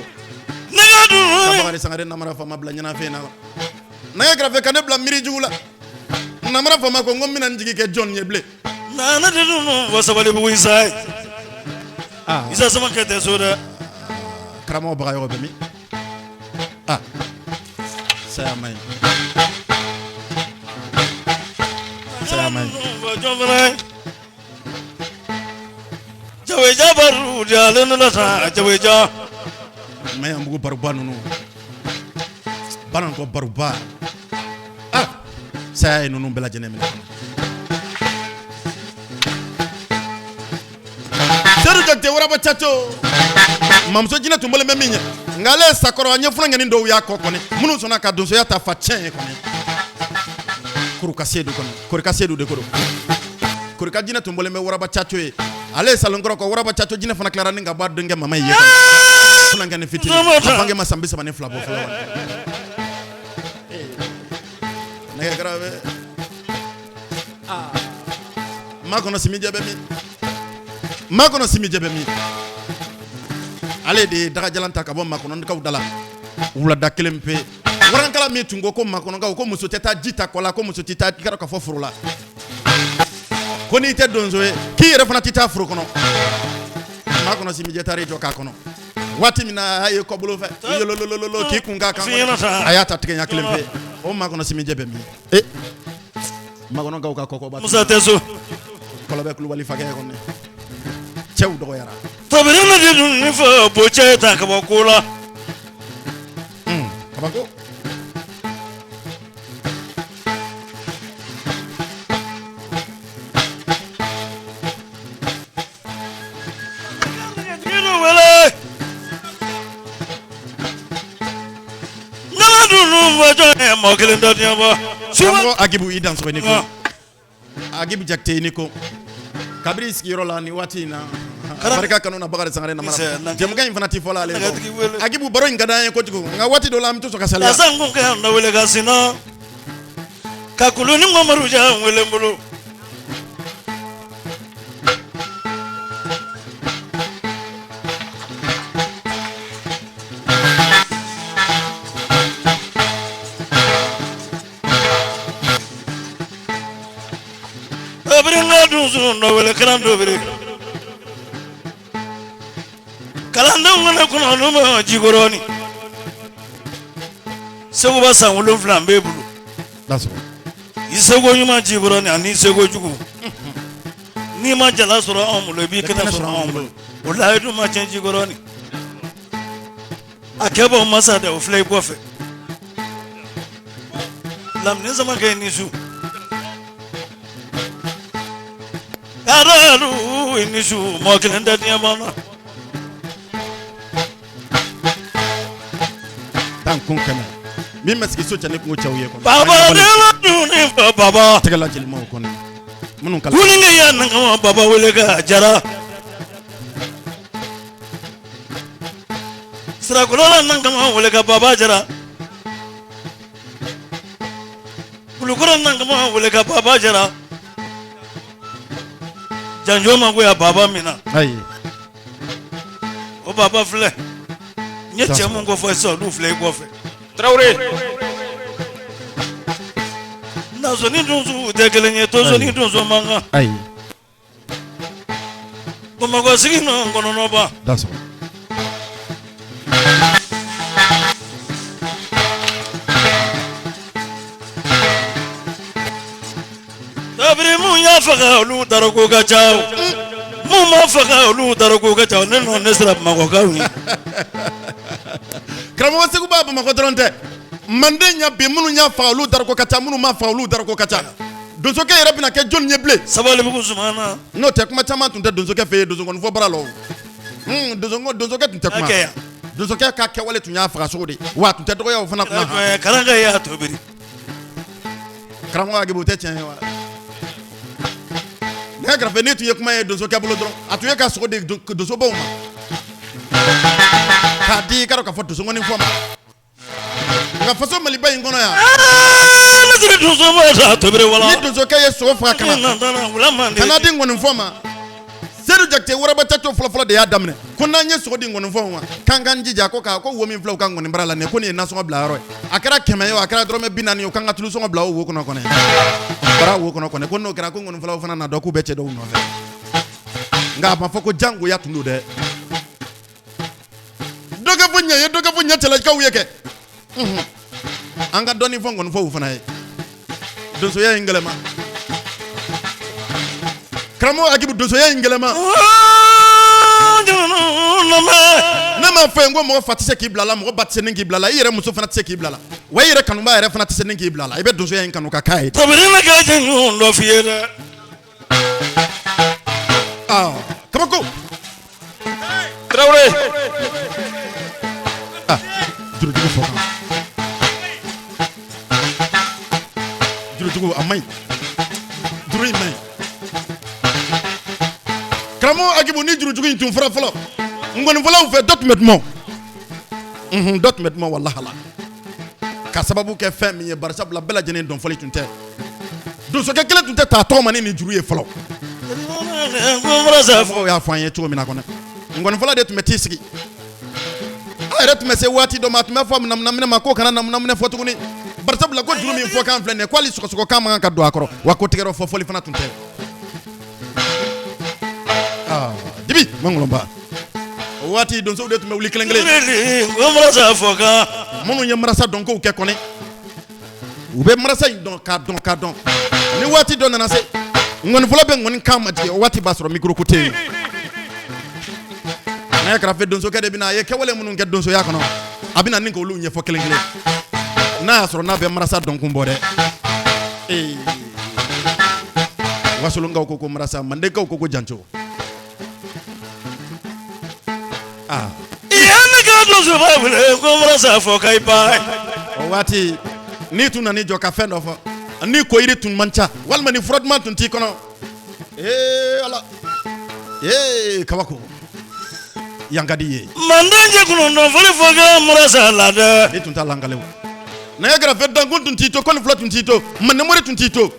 Ne ka dun. Ka Bakari Sangare namara faama bila ɲɛnafin na. Nɛgɛ kɛrɛfɛ ka ne bila miiri jugu la. Namara faama ko n ko n bɛna n jigi kɛ jɔn ye bilen? Nana de dun fɔ sabali bugu Isa ye. Isa Samakɛ tɛ so dɛ. Karamɔgɔ Bagayɔgɔ bɛ min? Ah, saya man ɲi. Saya man ɲi. Fɔ jɔn fana ye. Jaweja baru de ale nana sa jaweja. Maɲanbugu baroba ninnu. Banankɔ baroba. Ah, saya ye ninnu bɛɛ lajɛlen minɛ. Sedu Jakite Waraba Caco. Mamuso jinɛ tun bɔlen bɛ min ɲɛ, nka ale ye sakɔrɔ a ɲɛ funankɛnin dɔw y'a kɔ kɔni, minnu sɔnna ka donsoya ta fa tiɲɛ ye kɔni. Kuruka Sedu kɔni, Korika Sedu de ko don. Korika jinɛ tun bɔlen bɛ Waraba Caco ye. Ale ye salonkɔrɔ kɔ Waraba Caco jinɛ fana tilara ni ka bɔ a denkɛ mama ye kɔni. Funankɛnin fitinin, a bange ma san 32 bɔ fɔlɔ kɔni. Nɛgɛ kɛrɛfɛ. Maa kɔnɔ simijɛ bɛ min? Maa kɔnɔ simijɛ bɛ min? Ale de ye dagajalan ta ka bɔ makɔnɔkaw da la wulada kelen pe. Warankala min tun ko ko makɔnɔkaw ko muso tɛ taa ji ta kɔ la, ko muso tɛ taa i ka fɔ foro la, ko n'i tɛ donso ye k'i yɛrɛ fana tɛ taa foro kɔnɔ. Maa kɔnɔ simijɛ taara i jɔ k'a kɔnɔ. Waati min na a ye kɔbolo fɛ yololololo k'i kun k'a kan a y'a ta tigɛ ɲɛ kelen pe o makɔnɔ simijɛ bɛ min e makɔnɔkaw ka kɔkɔba Musa tɛ so kɔlɔbɛ kulubali fakɛ kɔni cɛw dɔgɔyara tobiri ne de dun ni fɔ bocɛ ta ka bɔ ko la kabako Mɔgɔ kelen tɛ diɲɛ bɔ. Karamɔgɔ Agibu i dansɔgɔ i ni ko Agibu Jakite i ni ko kabiri sigiyɔrɔ la nin waati in na barika kanu na Bakari Sangare namara jɛmukan in fana tɛ fɔla ale kɔ Agibu baro in ka d'an ye kojugu nka waati dɔ la an bɛ to sɔn ka saliya Asan kun kɛ na wele ka sinna ka kulu ni Mamaru ja wele n bolo. Tobiri n ka dunsun dɔ wele kalan tobiri kalandenw kana kɔnɔ n'u ma jikɔrɔni seguba san 7 n b'e bolo i seko ɲuman jikɔrɔni ani i seko jugu n'i ma jala sɔrɔ anw bolo i b'i kɛnɛ sɔrɔ anw bolo o layidu ma tiɲɛ jikɔrɔni a kɛ bɔ masa dɛ o filɛ i kɔfɛ lamini samakɛ i ni su karalu i ni su mɔgɔ kelen tɛ diɲɛ banna tan kun kɛmɛ min bɛ sigi so cɛ ni kungo cɛw ye kɔni baba dun fa baba tɛgɛla jelimaw kɔni minnu kala kuninge ya nangama baba wele ka jara sirakolola nangama wele ka baba jara kulukɔrɔ nangama wele ka baba jara janjo ma goya baba min na ayi o baba filɛ n ye cɛ mun ko fɔ sisan olu filɛ i kɔfɛ Tarawele nasoni dunsuw tɛ kelen ye tosoni dunso man kan ayi bamakɔ sigi nɔ kɔnɔnɔba dasɔgɔ Tabiri mun y'a faga olu darako ka ca mun ma faga olu darako ka ca ne nɔ ne sera bamakɔkaw ye karamɔgɔ seguba bamakɔ dɔrɔn tɛ manden ɲa bi minnu y'a faga olu darako ka ca minnu ma faga olu darako ka ca donsokɛ yɛrɛ bɛna kɛ jɔnni ye bilen sabalibugu sumana n'o tɛ kuma caman tun tɛ donsokɛ fɛ yen donsokɔnifɔ bara la o donsokɛ tun tɛ kuma donsokɛ ka kɛwale tun y'a faga sogo de wa a tun tɛ dɔgɔya o fana kunna karanka y'a tobiri karamɔgɔ Agibu o tɛ tiɲɛ ye wa nɛgɛ kɛrɛfɛ ne tun ye kuma ye donsokɛ bolo dɔrɔn a tun ye ka sogo di donsobaw ma k'a di i ka dɔn k'a fɔ donsokɔni fɔ ma nka faso maliba in kɔnɔ yan ni donsokɛ ye sogo faga ka na ka n'a di nkɔnifɔ ma Sedu Jakite waraba caco fɔlɔfɔlɔ de y'a daminɛ ko n'an ye sogo di nkɔnifɔw ma k'an k'an jija ko k'a ko wo min filɛ u ka nkɔnibara la nin ye ko nin ye nasɔngɔ bila yɔrɔ ye a kɛra 100 ye o a kɛra dɔrɔmɛ 40 ye o k'an ka tulu sɔngɔ bila o wo kɔnɔ kɔnɛ bara wo kɔnɔ kɔnɛ ko n'o kɛra ko nkɔnifɔlaw fana na dɔn k'u bɛ cɛ dɔw nɔfɛ nka a ma fɔ ko jangoya tun don dɛ dɔ ka fɔ ɲɛ ye dɔ ka fɔ ɲɛ cɛlakaw ye kɛ an ka dɔɔnin fɔ nkɔnifɔw fana ye donsoya in gɛlɛma karamɔgɔ Agibu donsoya in gɛlɛma ne m'a fɔ yen ko mɔgɔ fa tɛ se k'i bila la mɔgɔ ba tɛ se ni k'i bila la i yɛrɛ muso fana tɛ se k'i bila la wa i yɛrɛ kanuba yɛrɛ fana tɛ se ni k'i bila la i bɛ donsoya in kanu ka k'a ye dɔ f'i ye dɛ kabako Tarawele jurujugu fɔ kan jurujugu a man ɲi juru in man ɲi karamɔgɔ Agibu ni jurujugu in tun fɔra fɔlɔ nkɔnifɔlaw fɛ dɔ tun bɛ duman dɔ tun bɛ duman walahala ka sababu kɛ fɛn min ye barisabula bɛɛ lajɛlen dɔnfɔli tun tɛ donsokɛ kelen tun tɛ taa tɔgɔ ma ni nin juru ye fɔlɔ mɔgɔw y'a fɔ an ye cogo min na kɔnɔ nkɔnifɔla de tun bɛ t'i sigi a yɛrɛ tun bɛ se waati dɔ ma a tun bɛ fɔ namunaminɛ ma k'o kana namunaminɛ fɔ tuguni barisabula ko juru min fɔ kan filɛ nin ye ko hali sɔgɔsɔgɔ kan man kan ka don a kɔrɔ wa ko tɛgɛrɛ fɔ fɔli fana tun tɛ dibi mangolonba O waati donsow de tun bɛ wuli kelen kelen. Ko marasa fɔ kan. Minnu ye marasa dɔnkow kɛ kɔni, u bɛ marasa in dɔn k'a dɔn k'a dɔn. Ni waati dɔ nana se, ŋɔnifɔla bɛ ŋɔni kan majigin, o waati b'a sɔrɔ micro ko tɛ yen. Nɛgɛ karafe donsokɛ de bɛna a ye kɛwale minnu kɛ donsoya kɔnɔ, a bɛna ni k'olu ɲɛfɔ kelen kelen, n'a y'a sɔrɔ n'a bɛ marasa dɔnkun bɔ dɛ. Ee, wasolonkaw ko ko marasa, mandenkaw ko ko janjo. Aa, I ye ne ka donsoba wele ko marasa fɔ ka i ba. O waati n'i tun nan'i jɔ ka fɛn dɔ fɔ, ni koyiri tun man ca, walima ni fura duman tun t'i kɔnɔ, ee ala, ee kabako, yan ka di ye. Manden cɛ kɔnɔntɔn fɔli fɔ ka marasa la dɛ. I tun t'a lankale o. Nɛgɛ kɛrɛfɛ dankun tun t'i to, kɔni fila tun t'i to, mandemori tun t'i to,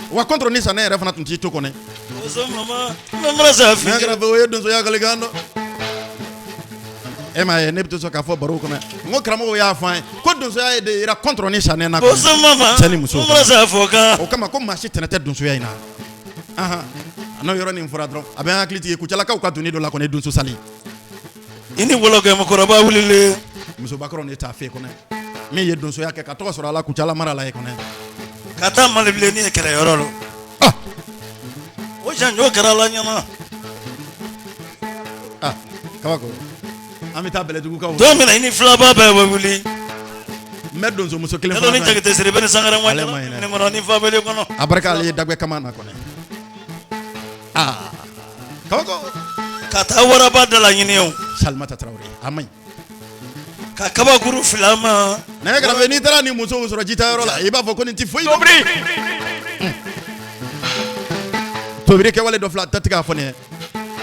wa kɔntɔrɔ ni sanɛ yɛrɛ fana tun t'i to kɔni. Donso mama, n bɛ marasa fi. Nɛgɛ kɛrɛfɛ o ye donsoya kalikan dɔn. E m'a ye, ne bɛ to sɔn k'a fɔ barow kɔnɔ, n ko karamɔgɔw y'a fɔ an ye ko donsoya ye de yira kɔntɔrɔ ni sanɛ na. Donso mama, cɛ ni muso. n bɛ marasa fɔ kan. O kama ko maa si tɛnɛ tɛ donsoya in na. Ahan, n'o yɔrɔ nin fɔra dɔrɔn, a bɛ an hakili jigin Kucalakaw ka doni dɔ la kɔni, donso sali. I ni wɔlɔkɛ mɔgɔkɔrɔba wulilen. Musobakɔrɔ ne t'a fɛ kɔnɔ, min ye donsoya kɛ ka tɔgɔ sɔrɔ a la Kucala mara la ye kɔnɔ. Ka taa Malibilenni ye kɛlɛyɔrɔ la. Ah. O janjo kɛra la ɲɛna. Ah, kabako, an bɛ taa Bɛlɛdugukaw. Don min na i ni filaba bɛɛ bɛ wuli. N bɛ donsomuso kelen Ne ni fana. Jakite Siribe ni Sangare Ale ma ɲinɛ. ni kɔnɔ ni Fabele kɔnɔ. A barika ale ye dagbɛ kama na kɔnɔ. Aa, kabako. Ka taa waraba da la ɲini o. Salimata Tarawele, a ma ɲi. Ka kabakuru fila ma. Nɛgɛ kɛrɛfɛ n'i taara ni musow sɔrɔ jitayɔrɔ la, i b'a fɔ ko nin tɛ foyi. Tobili kɛwale dɔ fila tɛ k'a fɔ nin ye.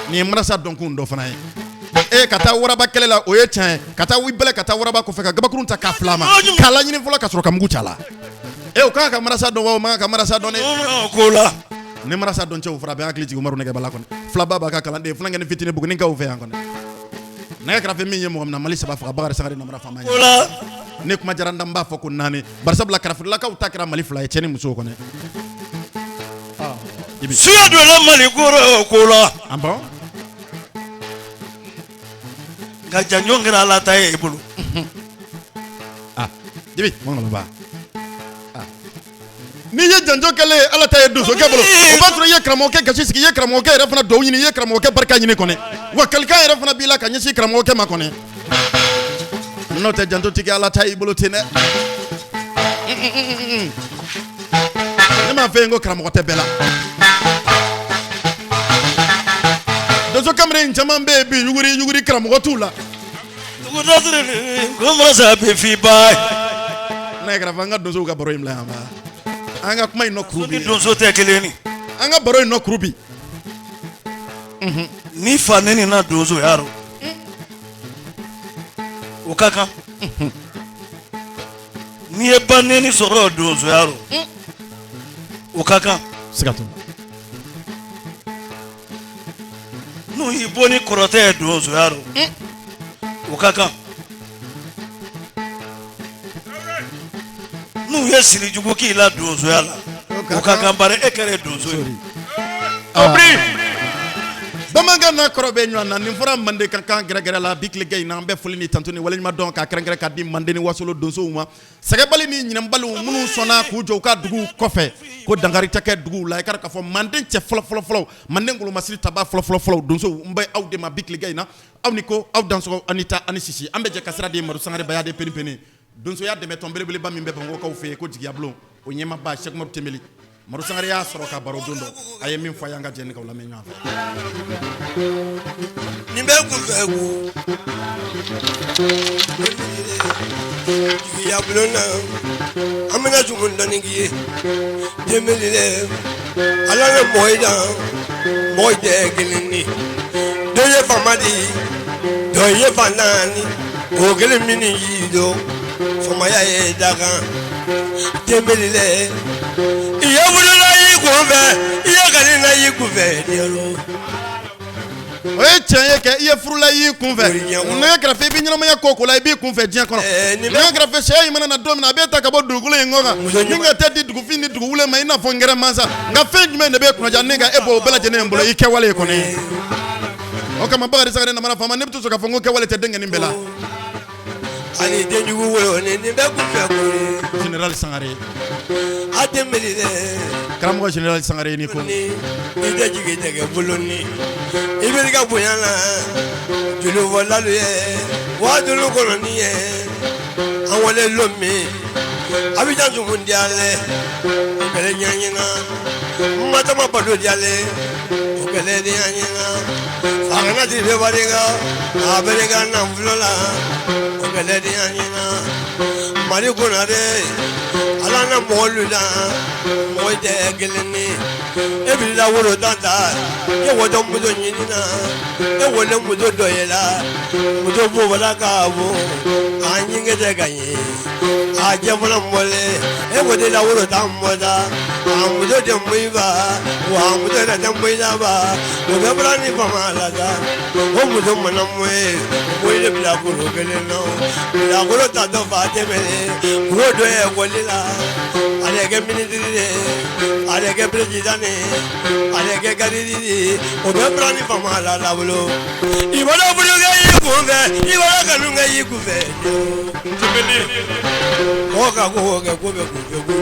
Nin ye marasa dɔnkun dɔ fana ye. E ka taa waraba kɛlɛ la, o ye tiɲɛ ye. Ka taa bɛlɛ ka taa waraba kɔfɛ ka gabakurun ta k'a fila ma, k'a laɲini fɔlɔ ka sɔrɔ ka mugu ci a la. E o kan ka marasa dɔn wa, o man kan ka marasa dɔn dɛ. Ko la. Ni marasa dɔn cɛw fɔra, a bɛ hakili jigin Umaru Nɛgɛbala kɔnɔ. Filaba b'a ka kalanden funankɛnin fitinin Bugunikaw fɛ yan kɔnɔ. Nɛgɛ kɛrɛfɛ min ye mɔgɔ min na Mali saba faga Bakari Sangare namara faama ye. Ko la. Ne kuma diyara n da, n b'a fɔ ko naani. Barisabula karafilakaw ta kɛra Mali fila ye, cɛ ni musow kɔnɔ. Suya donna Mali kɔrɔ ko la. Ah bon? Nka janjo kɛra Ala ta ye i bolo. Ah, Jibi, mun kɔnɔ ba? Ah. N'i ye janjo kɛlen ye Ala ta ye donsokɛ bolo, o b'a sɔrɔ i ye karamɔgɔkɛ gasi sigi, i ye karamɔgɔkɛ yɛrɛ fana duwawu ɲini, i ye karamɔgɔkɛ barika ɲini kɔni. Wa kalikan yɛrɛ fana b'i la ka ɲɛsin karamɔgɔkɛ ma kɔni. N'o tɛ janjo tɛ kɛ Ala ta y'i bolo ten dɛ. Ne m'a fɔ yen ko karamɔgɔ tɛ bɛɛ la. Donso kamalen caman bɛ yen bi, yuguri yuguri karamɔgɔ t'u la. Dugu dasiri ko marasa bɛ f'i ba ye. Ne kɛrɛfɛ an ka donsow ka baro in bila yan ba. An ka kuma in nɔ kuru bi. Ni donso tɛ kelen ni. An ka baro in nɔ kuru bi. Ni fa neni na donsoya rɔ. O ka kan. N'i ye ba neni sɔrɔ donsoya rɔ. O ka kan. Siga t'o la. N'u y'i bɔ ni kɔrɔtɛ ye donsoya rɔ. O ka kan. N'u ye siri jugu k'i la donsoya la. O ka kan bari e kɛra donso ye. Bamanankan n'a kɔrɔ bɛ ɲɔgɔn na. Nin fɔra mande ka kan gɛrɛgɛrɛ la bi tilegan in na. An bɛ foli ni tantu ni waleɲuman dɔn k'a kɛrɛnkɛrɛn ka di mande ni wasolo donsow ma. Sɛgɛbali ni ɲinɛbaliw minnu sɔnna k'u jɔ u ka duguw kɔfɛ ko dankari tɛ kɛ duguw la. I ka k'a fɔ manden cɛ fɔlɔ fɔlɔ fɔlɔ, manden golomasiri taba fɔlɔ fɔlɔ fɔlɔ donsow, n bɛ aw de ma bi tilegan in na. Aw ni ko aw dansɔgɔ, aw ni ta, aw ni sisi. An bɛ jɛ ka sira di Madu Sangare Baya de Peni Peni. Donsoya dɛmɛtɔn belebeleba min bɛ Bamakɔkaw fɛ yen ko Jigiyabulon, o ɲɛmaaba Sɛki Umaru Tɛnbeli. Madu Sangare y'a sɔrɔ ka baro don dɔ, a ye min fɔ a y'an ka jɛ k'aw lamɛn ɲɔgɔn fɛ. Nin bɛ kunfɛ ko jigiya bulon na, an bɛna jugu dɔɔni k'i ye. Tɛnbeli dɛ, Ala bɛ mɔgɔ yi dan, mɔgɔ tɛ kelen ye. Dɔ ye faama di, dɔ ye faantan di, o kelen min y'i don, faamaya ye dakan. Tɛnbeli dɛ, i ye wolola y'i kunfɛ, i ye kalina y'i kunfɛ, diɲɛ. O ye tiɲɛ ye kɛ, i ye furula y'i kunfɛ. Nɛgɛ kɛrɛfɛ i bɛ ɲɛnamaya ko ko la, i b'i kunfɛ diɲɛ kɔnɔ. Nɛgɛ kɛrɛfɛ sɛ in mana na don min na, a bɛ ta ka bɔ dugukolo in kɔ kan ni ka taa di dugufin ni duguwule ma, i n'a fɔ ngɛrɛ mansa. Nka fɛn jumɛn de bɛ kunnaja ni ka e bɔ o bɛɛ lajɛlen bolo? I kɛwale ye kɔni. O kama Bakari Sangare namara faama, ne bɛ to sɔn k'a fɔ n ko kɛwale tɛ denkɛ nin bɛɛ la. Ani denjugu wolo ni nin bɛɛ kunfɛ ko ye. Général Sangare. A tɛmɛli dɛ. Karamɔgɔ général Sangare ni ko. Ni i tɛ jigin tɛgɛ bolo ni i bɛ ka bonya la joli fɔlalu ye waatulu kɔnɔni ye an wale lon min Abidjan tumun diyale o kɛlɛ ɲɛɲina Matama bado diyale o kɛlɛ ɲɛɲina Fagana ti bɛ barika a bɛ ka nafolo la o kɛlɛ ɲɛɲina Mali Konare Ala na mɔgɔlu la mɔgɔ tɛ kelen ni e b'i la woro tan ta e wɔtɔ muso ɲini na e wele muso dɔ ye la muso b'o la k'a bɔ a ɲinkɛ tɛ ka ɲɛ a jɛ fana mɔlen e ko de la woro tan mɔ da a muso tɛ mun ba wa a muso yɛrɛ tɛ mun la ba o bɛɛ bɔra ni fama la sa o muso mana mun ye o ye bilakoro kelen na bilakoro ta dɔ fa tɛmɛnen k'o dɔ ye ekɔli la ale kɛ minisiri de ale kɛ président de ale kɛ garidi de o bɛɛ bɔra ni fama la la bolo i b'a dɔn fulukɛ y'i kun fɛ i b'a dɔn kanukɛ y'i kun fɛ mɔgɔ ka ko kɛ ko bɛ kunfɛ ko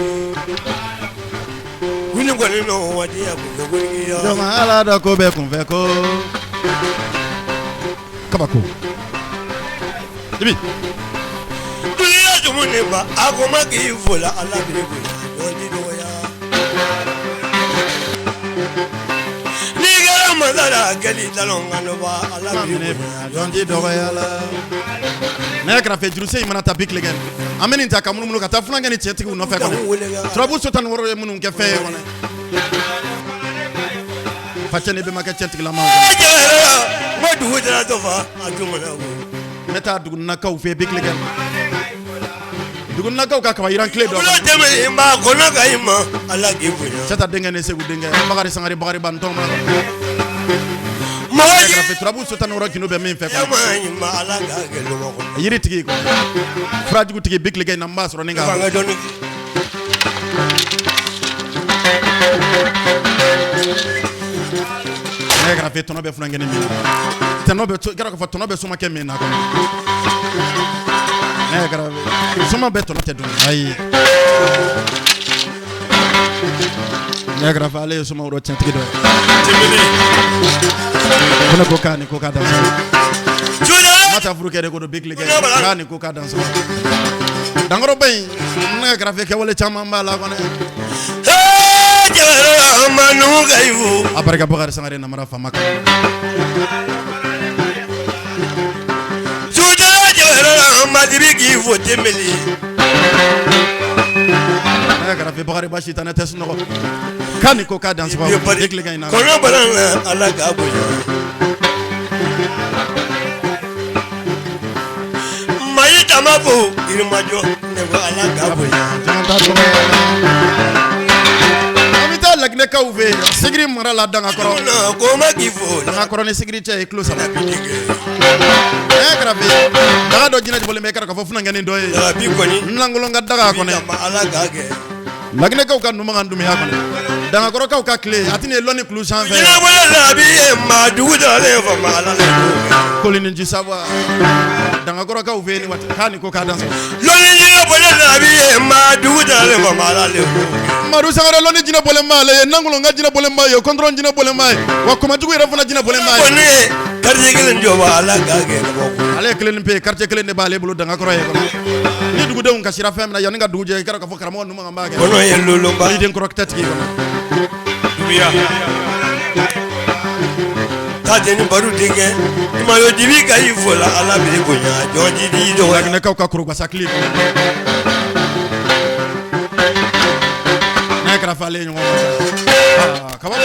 wuli kɔni nɔ waati ya kunfɛ ko ya. Jɔn ala dɔ ko bɛ kunfɛ ko kabako Ibi. Dunuya jumu ne ba a ko ma k'i fo la ala b'i bonya jɔn ti dɔgɔya. N'i kɛra masa la kɛli talon kan dɔ ba ala b'i bonya jɔn ti dɔgɔya la. Nɛgɛ kɛrɛfɛ jurusen in mana ta bi tilegan an bɛ nin ta ka munumunu ka taa funankɛ ni cɛtigiw nɔfɛ kɔnɔ turabu so 16 ye minnu kɛ fɛn ye kɔnɔ facɛ ni bɛnbakɛ cɛtigilamaw n ko dugu jɛra dɔ fa a dun mana ko. N bɛ taa duguninakaw fɛ bi tilegan duguninakaw ka kaba yiran kile dɔ Wula tɛmɛnen ba kɔnɔ ka i ma ala k'i bonya. Cɛta denkɛ ni Segu denkɛ Bakari Sangare Bakari Bantɔn ma Mɔgɔ kɛrɛfɛ turabu so 16 gindo bɛ min fɛ jɛ ma ɲi ma ala k'a kɛ lɔgɔ kɔnɔ. yiri tigi furajugu tigi bi tilegan in na n b'a sɔrɔ ni ka Fanga dɔɔni. Nɛgɛ kɛrɛfɛ tɔnɔ bɛ funankɛni min na tɔnɔ bɛ kɛra k'a fɔ tɔnɔ bɛ somakɛ min na kɔnɔ nɛgɛ kɛrɛfɛ soma bɛ tɔnɔ tɛ dun ayi nɛgɛ kɛrɛfɛ ale ye sumaworo tiɲɛtigi dɔ ye ko ne ko k'a ni ko k'a dan sɔgɔ ma taa furu kɛ de ko don bi tilegan k'a ni ko k'a dan sɔgɔ dankɔrɔba in nɛgɛ kɛrɛfɛ kɛwale caman b'a la kɔnɔ a barika Bakari Sangare namara faama kan nɛgɛ kɛrɛfɛ Bakari Basi tɛ ne tɛ sunɔgɔ k'a ni ko k'a dan sɔgɔ bi tilegan in na Kɔnɔ bana ala k'a bonya. Mayi tama fo Yirimajɔ ne ko ala k'a bonya. An bɛ taa Laginɛkaw fɛ yen Sigiri mara la Dangakɔrɔ Ko ma k'i fo. Dangakɔrɔ ni Sigiri cɛ ye kilo 3 nɛgɛ kɛrɛfɛ daga dɔ jinɛ bɔlen bɛ kɛra k'a fɔ funankɛnin dɔ ye Bi kɔni lankolon ka daga kɔnɔ ala k'a kɛ. Laginɛkaw ka numakan dunya kɔnɔ Dangakɔrɔkaw ka tile a tɛna ye lɔnni kulu sanfɛ Jinɛ bɔlen la bi ye maa dugu dalen fɔ maa ala la. Koli ni Jisawa Dangakɔrɔkaw fɛ yen ni waati k'a ni ko k'a dan sɔgɔ Lɔnni jinɛ bɔlen la bi ye maa dugu dalen fɔ maa ala la. Madu Sangare lɔnni jinɛ bɔlen b'ale ye nankolon ka jinɛ bɔlen b'a ye kɔntɔrɔn jinɛ bɔlen b'a ye wa kɔmajugu yɛrɛ fana jinɛ bɔlen b'a ye Kɔni ye quartier kelen jɔ wa ala k'a kɛ kabako. Ale ye kelen pe quartier kelen de b'ale bolo Dangakɔrɔ ye kɔnɔ ni dugudenw kasira fɛn min na yanni ka dugu jɛ i kɛra k'a fɔ karamɔgɔ ninnu man b'a kɛ Kɔnɔ ye lolonba. Yiriden kɔrɔ tɛ tigi kɔnɔ Taa jeni baro denkɛ Mayo dibi ka i fo la ala b'i bonya jɔn ji di dɔgɔya. Laginɛkaw ka korobasa kile kɔnɔ n'a kɛra f'ale ye ɲɔgɔn kaba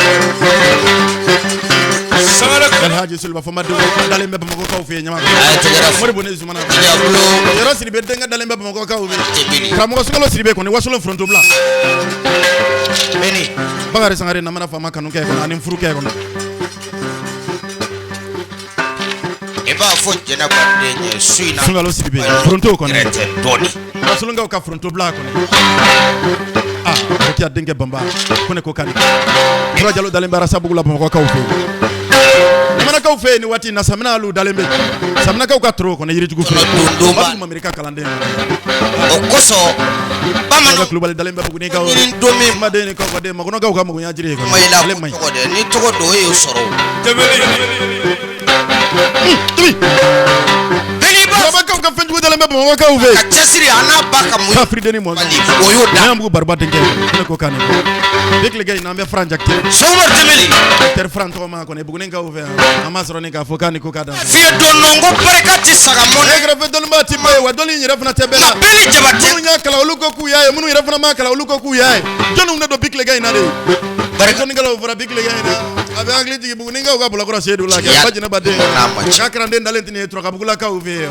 Alhaji Suluba Fɔnba denw dalen bɛ Bamakɔkaw fɛ yen ɲama Moribo ni Zumana Yɔrɔ Sidibe denkɛ dalen bɛ Bamakɔkaw fɛ yen karamɔgɔ Sukalo Sidibe kɔni Wasolon Forontobila Bakari Sangare namara faama kanu kɛ kɔnɔ ani furu kɛ kɔnɔ I b'a fɔ Jɛnɛba den ye su in na Sunkalo Sidibe foronto kɔni yɛrɛ tɛ dɔɔnin Wasolonkaw ka forontobila kɔni ah Rokiya denkɛ Banba ko ne ko k'ale Tura Jalo dalen bɛ Arasabugu la Bamakɔkaw fɛ yen Jamanakaw Saminakaw fɛ yen ni waati in na, Samina hali u dalen bɛ Saminakaw ka toro kɔnɔ yirijugu fɛ. Dondonba. Badu Mamiri ka kalanden. O kosɔn bamananw Kulubali dalen bɛ Bugunikaw. Ɲini don min. Kumaden ni kɔkɔden Makɔnɔkaw ka magoɲa jiri ye kɔni. Ma i la Ale man ɲi. tɔgɔ dɛ, ni tɔgɔ don o y'o sɔrɔ. Tobi. Bɛɛ Turabakaw ka fɛnjugu dalen bɛ Bamakɔkaw fɛ ka yen. cɛsiri a n'a ba ka mun Kafiriden ni mɔzɔn. O y'o da. Ɲanbugu Baruba denkɛ. Ne ko k'a ni ko. Bi tilegan in na an bɛ Faran Jakite. Sɔgɔma Tɛmɛli. Docteur Faran tɔgɔ ma kɔni Bugunikaw fɛ yan. An b'a sɔrɔ ni k'a fɔ k'a ni ko k'a dan. Fiye don nɔ ko barika tɛ saga mɔnɛ. Ne kɛrɛfɛ dɔnniba ti ba ye wa dɔnni in yɛrɛ fana tɛ bɛɛ la. Nka bɛɛ ni Jabate. Minnu y'a kalan olu ko k'u y'a ye, minnu yɛrɛ fana m'a kalan olu ko k'u y'a ye. Jɔnniw de don bi tilegan in na de? Barika. Dɔnnikɛlaw fɔra bi tilegan in na. A bɛ hakili jigin Bugunikaw ka Bulakɔrɔ Seyidu la kɛ Tiɲɛ. Bajinɛba den. N'a ma ci. K'a kalanden dalen tɛ nin ye Turakabugulakaw fɛ yen.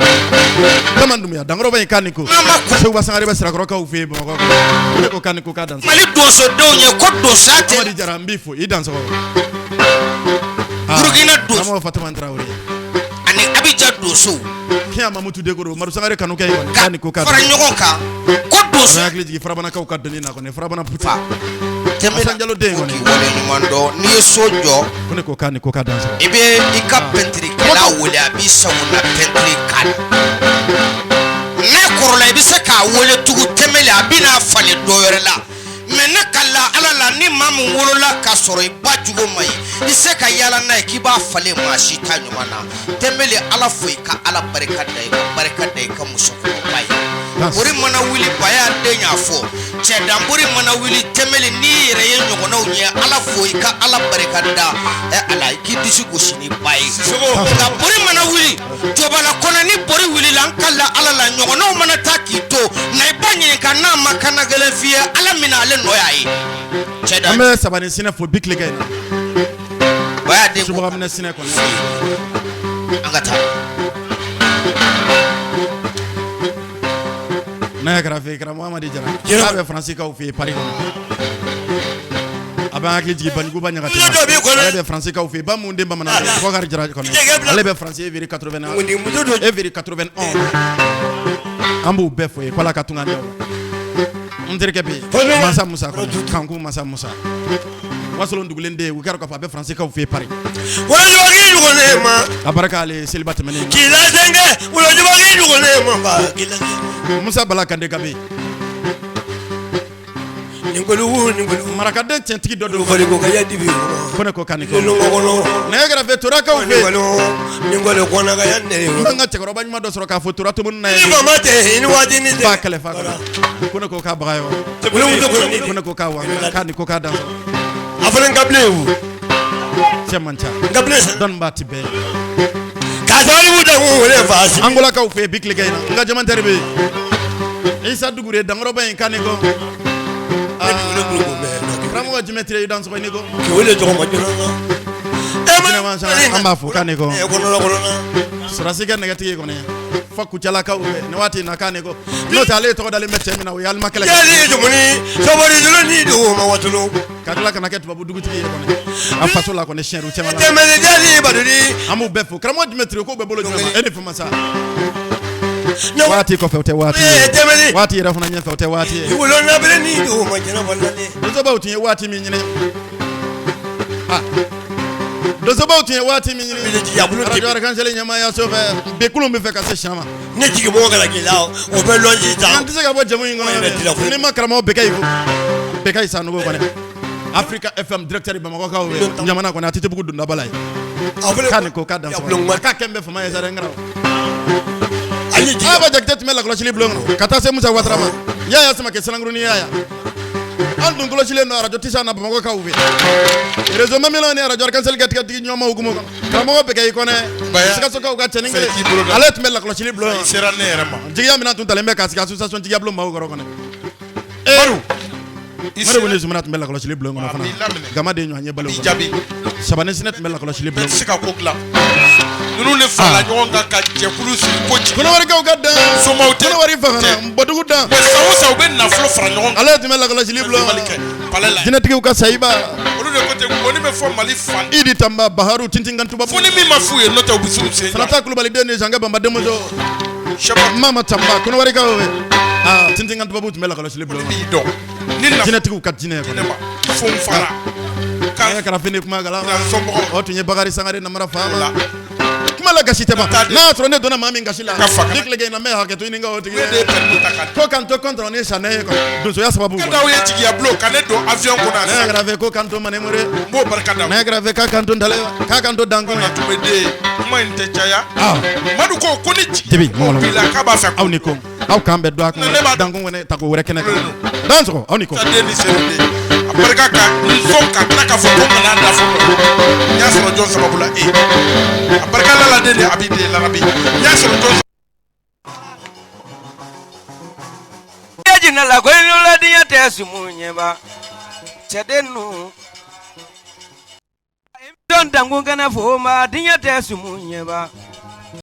Daman Dunbuya Dankɔrɔba in k'a ni ko. N'a ma ko. Seguba Sangare bɛ Sirakɔrɔkaw fɛ yen Bamakɔ kɔnɔ. Ne ko k'a ni ko k'a dan. Mali donsodenw ye ko donsoya tɛ. Amadi Jara n b'i fo i dansɔgɔ. Burukina donso. Karamɔgɔ Fatuma Tarawele. Ani Abidjan donsow. Kiɲɛ Mamutu Dekoro Madu Sangare kanu kɛ kɔni k'a ni ko k'a Fara dan. ɲɔgɔn kan ko donso. A bɛ hakili jigin Farabanakaw ka dɔnni na kɔni Farabana Puti. Fa. Tɛmɛ Asan Jalo den kɔni. k'i wale ɲuman dɔn n'i ye so jɔ. Ko ne ko k'a ni ko k'a dan sɔrɔ. I bɛ i ka pɛntirikɛla wele a b'i sagona pɛntiri k'a la. N'a kɔrɔla i bɛ se k'a wele tugun tɛmɛli a bɛ n'a falen dɔ wɛrɛ la. Mɛ ne ka la Ala la ni maa min wolola k'a sɔrɔ i ba jugu ma ye i se ka yaala n'a ye k'i b'a falen maa si t'a ɲuman na. Tɛmɛli Ala fo i ka Ala barika da i ka barika da i ka musokɔrɔba ye. Bori mana wuli baya den y'a fɔ cɛdanbori mana wuli tɛmɛli n'i yɛrɛ ye ɲɔgɔnnaw ɲɛ Ala fo i ka Ala barika da ɛ Ala i k'i disi gosi ni ba ye. Nka bori mana wuli jɔbala kɔnɔ ni bori wulila n ka la Ala la ɲɔgɔnnaw mana taa k'i to na i ba ɲininka n'a ma kana gɛlɛn f'i ye Ala minɛ ale nɔ y'a ye. An bɛ Sabani Sinɛ fo bi tilegan in na. Baya den ko Subaga minɛ Sinɛ kɔni. An ka taa. N'a y'a kɛra fɛ karamɔgɔ Amadi Jara. K'a bɛ Faransikaw fɛ yen Paris kɔnɔ. A bɛ hakili jigin Banjuguba Ɲagate la. Ale bɛ Faransikaw fɛ yen ba mun den bamanan Bɔkari Jara kɔni. Ale bɛ Faransi Evry 81 Evry 91. An b'u bɛɛ fo yen ko Ala ka tunga diya u la. N terikɛ bɛ yen Masa Musa kɔni Kanku Masa Musa. Wasolon dugulen den u kɛra k'a fɔ a bɛ Faransikaw fɛ yen Paris. Wolojubaki jugulen ma. A barika ale seliba tɛmɛnen. K'i la denkɛ wolojubaki jugulen ma ba k'i la denkɛ. Musa Bala Kande Gabe. Marakaden tiɲɛtigi dɔ don. Faliko ka ya dibi Ko ne ko kan ni ko. Lɔngɔ kɔnɔ. Nɛgɛ kɛrɛfɛ Torakaw fɛ yen. Nin kɔni kɔnɔ ka ya nɛrɛ. N ka cɛkɔrɔba ɲuman dɔ sɔrɔ k'a fɔ Tora Tomoni na ye. Ni faama tɛ ni waati ni tɛ. Fa kɛlɛ fa kɛlɛ. Ko ne ko k'a baga ye wa. Ko ne ko k'a wa. K'a ni ko k'a dan sɔrɔ. A fana ka bilen o. Cɛ man ca. Ka bilen sa. Dɔnni b'a ti bɛɛ ye. K'a sabali da kun wele fa si. Angolakaw fɛ yen bi tilegan in na. N ka jamantɛri bɛ yen. Isa Dugure Dankɔrɔba in kan ni ko. Karamɔgɔ Jimɛ Ture i dansɔgɔ i ni ko. K'i wele tɔgɔ ma joona na. Jinɛ mansa an b'a fo k'a ni ko. Kɔnɔla kɔnɔna. Sɔrɔsi kɛ nɛgɛtigi kɔni fo Kucalakaw fɛ nin waati in na k'a ni ko. N'o tɛ ale ye tɔgɔ dalen bɛ cɛ min na o ye alima kɛlɛ kɛ. Jali jumuni sabari jolo ni dugu ma watulu. Ka tila ka na kɛ tubabu dugutigi ye kɔni. A faso la kɔni siɲɛ caman la. Tɛmɛni jali badudi. An b'u bɛɛ fo karamɔgɔ Jimɛ Ture k'o bɛɛ bolo jumɛn ma e ni fama sa. Waati kɔfɛ o tɛ waati ye. Waati yɛrɛ fana ɲɛfɛ o tɛ waati ye. Wolo nabere ni dugu ma jɛnɛ balale. Donsobaw tun ye waati min ɲini. Ah. Donsobaw tun ye waati min ɲini. Radio Arc-en-Ciel ɲɛmaayaso fɛ bi kulun bɛ fɛ ka se siɲɛ ma. Ne jigi mɔgɔ kɛra k'i la o bɛ lɔn sisan. An tɛ se ka bɔ jamu in kɔnɔ dɛ. Ni ma karamɔgɔ Bekayi fo. Bekayi Sanogo kɔni. Africa FM directeur Bamakɔkaw ye. Ɲamana kɔni ATT-bugu dondaba la ye. K'a ni ko k'a dan sɔgɔ. K'a kɛ n bɛ fama ye sa dɛ n karamɔgɔ. Aba Jakite tun bɛ lakɔlɔsili bulon kɔnɔ ka taa se Musa Watara ma. Yaya Samake Sanangurunin yaya. An dun kɔlɔsilen don radio Tisa na Bamakɔkaw fɛ. Réseau Mamela ni radio Arc-en-Ciel ka tigɛ ɲɔgɔn ma hukumu kɔnɔ. Karamɔgɔ Bekayi Kɔnɛ. Sikasokaw ka cɛnin kelen. Ale tun bɛ lakɔlɔsili bulon kɔnɔ. I sera ne yɛrɛ ma. Jigiya minɛn tun talen bɛ k'a sigi association jigiya bulon maaw kɔrɔ kɔnɛ. Madu. Madu ni Zumana tun bɛ lakɔlɔsili bulon kɔnɔ fana. Gama de ɲɔgɔn ye balo kɔnɔ. Jaabi. Sabani Sinɛ tun bɛ lakɔlɔsili bulon Bɛɛ tɛ se ka ko dilan. Ninnu de farala ɲɔgɔn kan ka jɛkulu sigi ko jigi. Kɔnɔwarikaw ka dan. Somaw tɛ. Kɔnɔwari fagana. Bɔdugu dan. Mais san o san u bɛ nafolo fara ɲɔgɔn kan. Ale tun bɛ lakɔlɔsili bulon kɔnɔ. Palais la. Jinɛtigiw ka sayiba. Olu de ko ten ngɔni bɛ fɔ Mali fan. Idi Tanba Baharu Tintinkan tubabu. Fo ni min ma f'u ye n'o tɛ u bɛ s'u sen. Sanata Kulubali den ni Zankɛ Banba denmuso. Mama Tanba Kɔnɔwarikaw fɛ. Aa Tintinkan tubabu tun bɛ lakɔlɔsili bulon kɔnɔ. B'i dɔn. Ni nafolo Jinɛtigiw ka jinɛ kɔnɔ. fo n fara. Nɛgɛ karafe ni kuma galama, o tun ye Bakari Sangare namara faama. Kuma la gasi tɛ ban, n'a y'a sɔrɔ ne donna maa min gasi la, ni tile in na, n bɛ hakɛto ɲini o tigi ye. Ko k'an to kɔntɔrɔn ni sanɛ ye kɔni, donsoya sababu. Ne d'aw ye jigiya bulon ka ne don avion kɔnɔ. Nɛgɛ karafe ko k'an to Manemore. N b'o barika da. Nɛgɛ karafe k'a k'an to Ntale, k'a k'an to Dankun. Na tun bɛ den kuma in tɛ caya. Madu ko ko ni jigi Jibi mɔgɔ b'i la k'a b'a fɛ. Aw ni ko aw k'an bɛn dɔgɔkun wɛrɛ Dankun kɛnɛ tako wɛrɛ kɛnɛ kan. Dansɔgɔ, aw ni ko. Den ni sedu den a barika ka n sɔn ka tila k'a fɔ ko kana da fɔ n y'a sɔrɔ jɔn sababu la e a barika la la den de a b'i den larabi n y'a sɔrɔ jɔn. Jinɛ la ko la diɲɛ tɛ sumu ɲɛba cɛden nu dɔn dankun kɛnɛ fo ma diɲɛ tɛ sumu ɲɛba.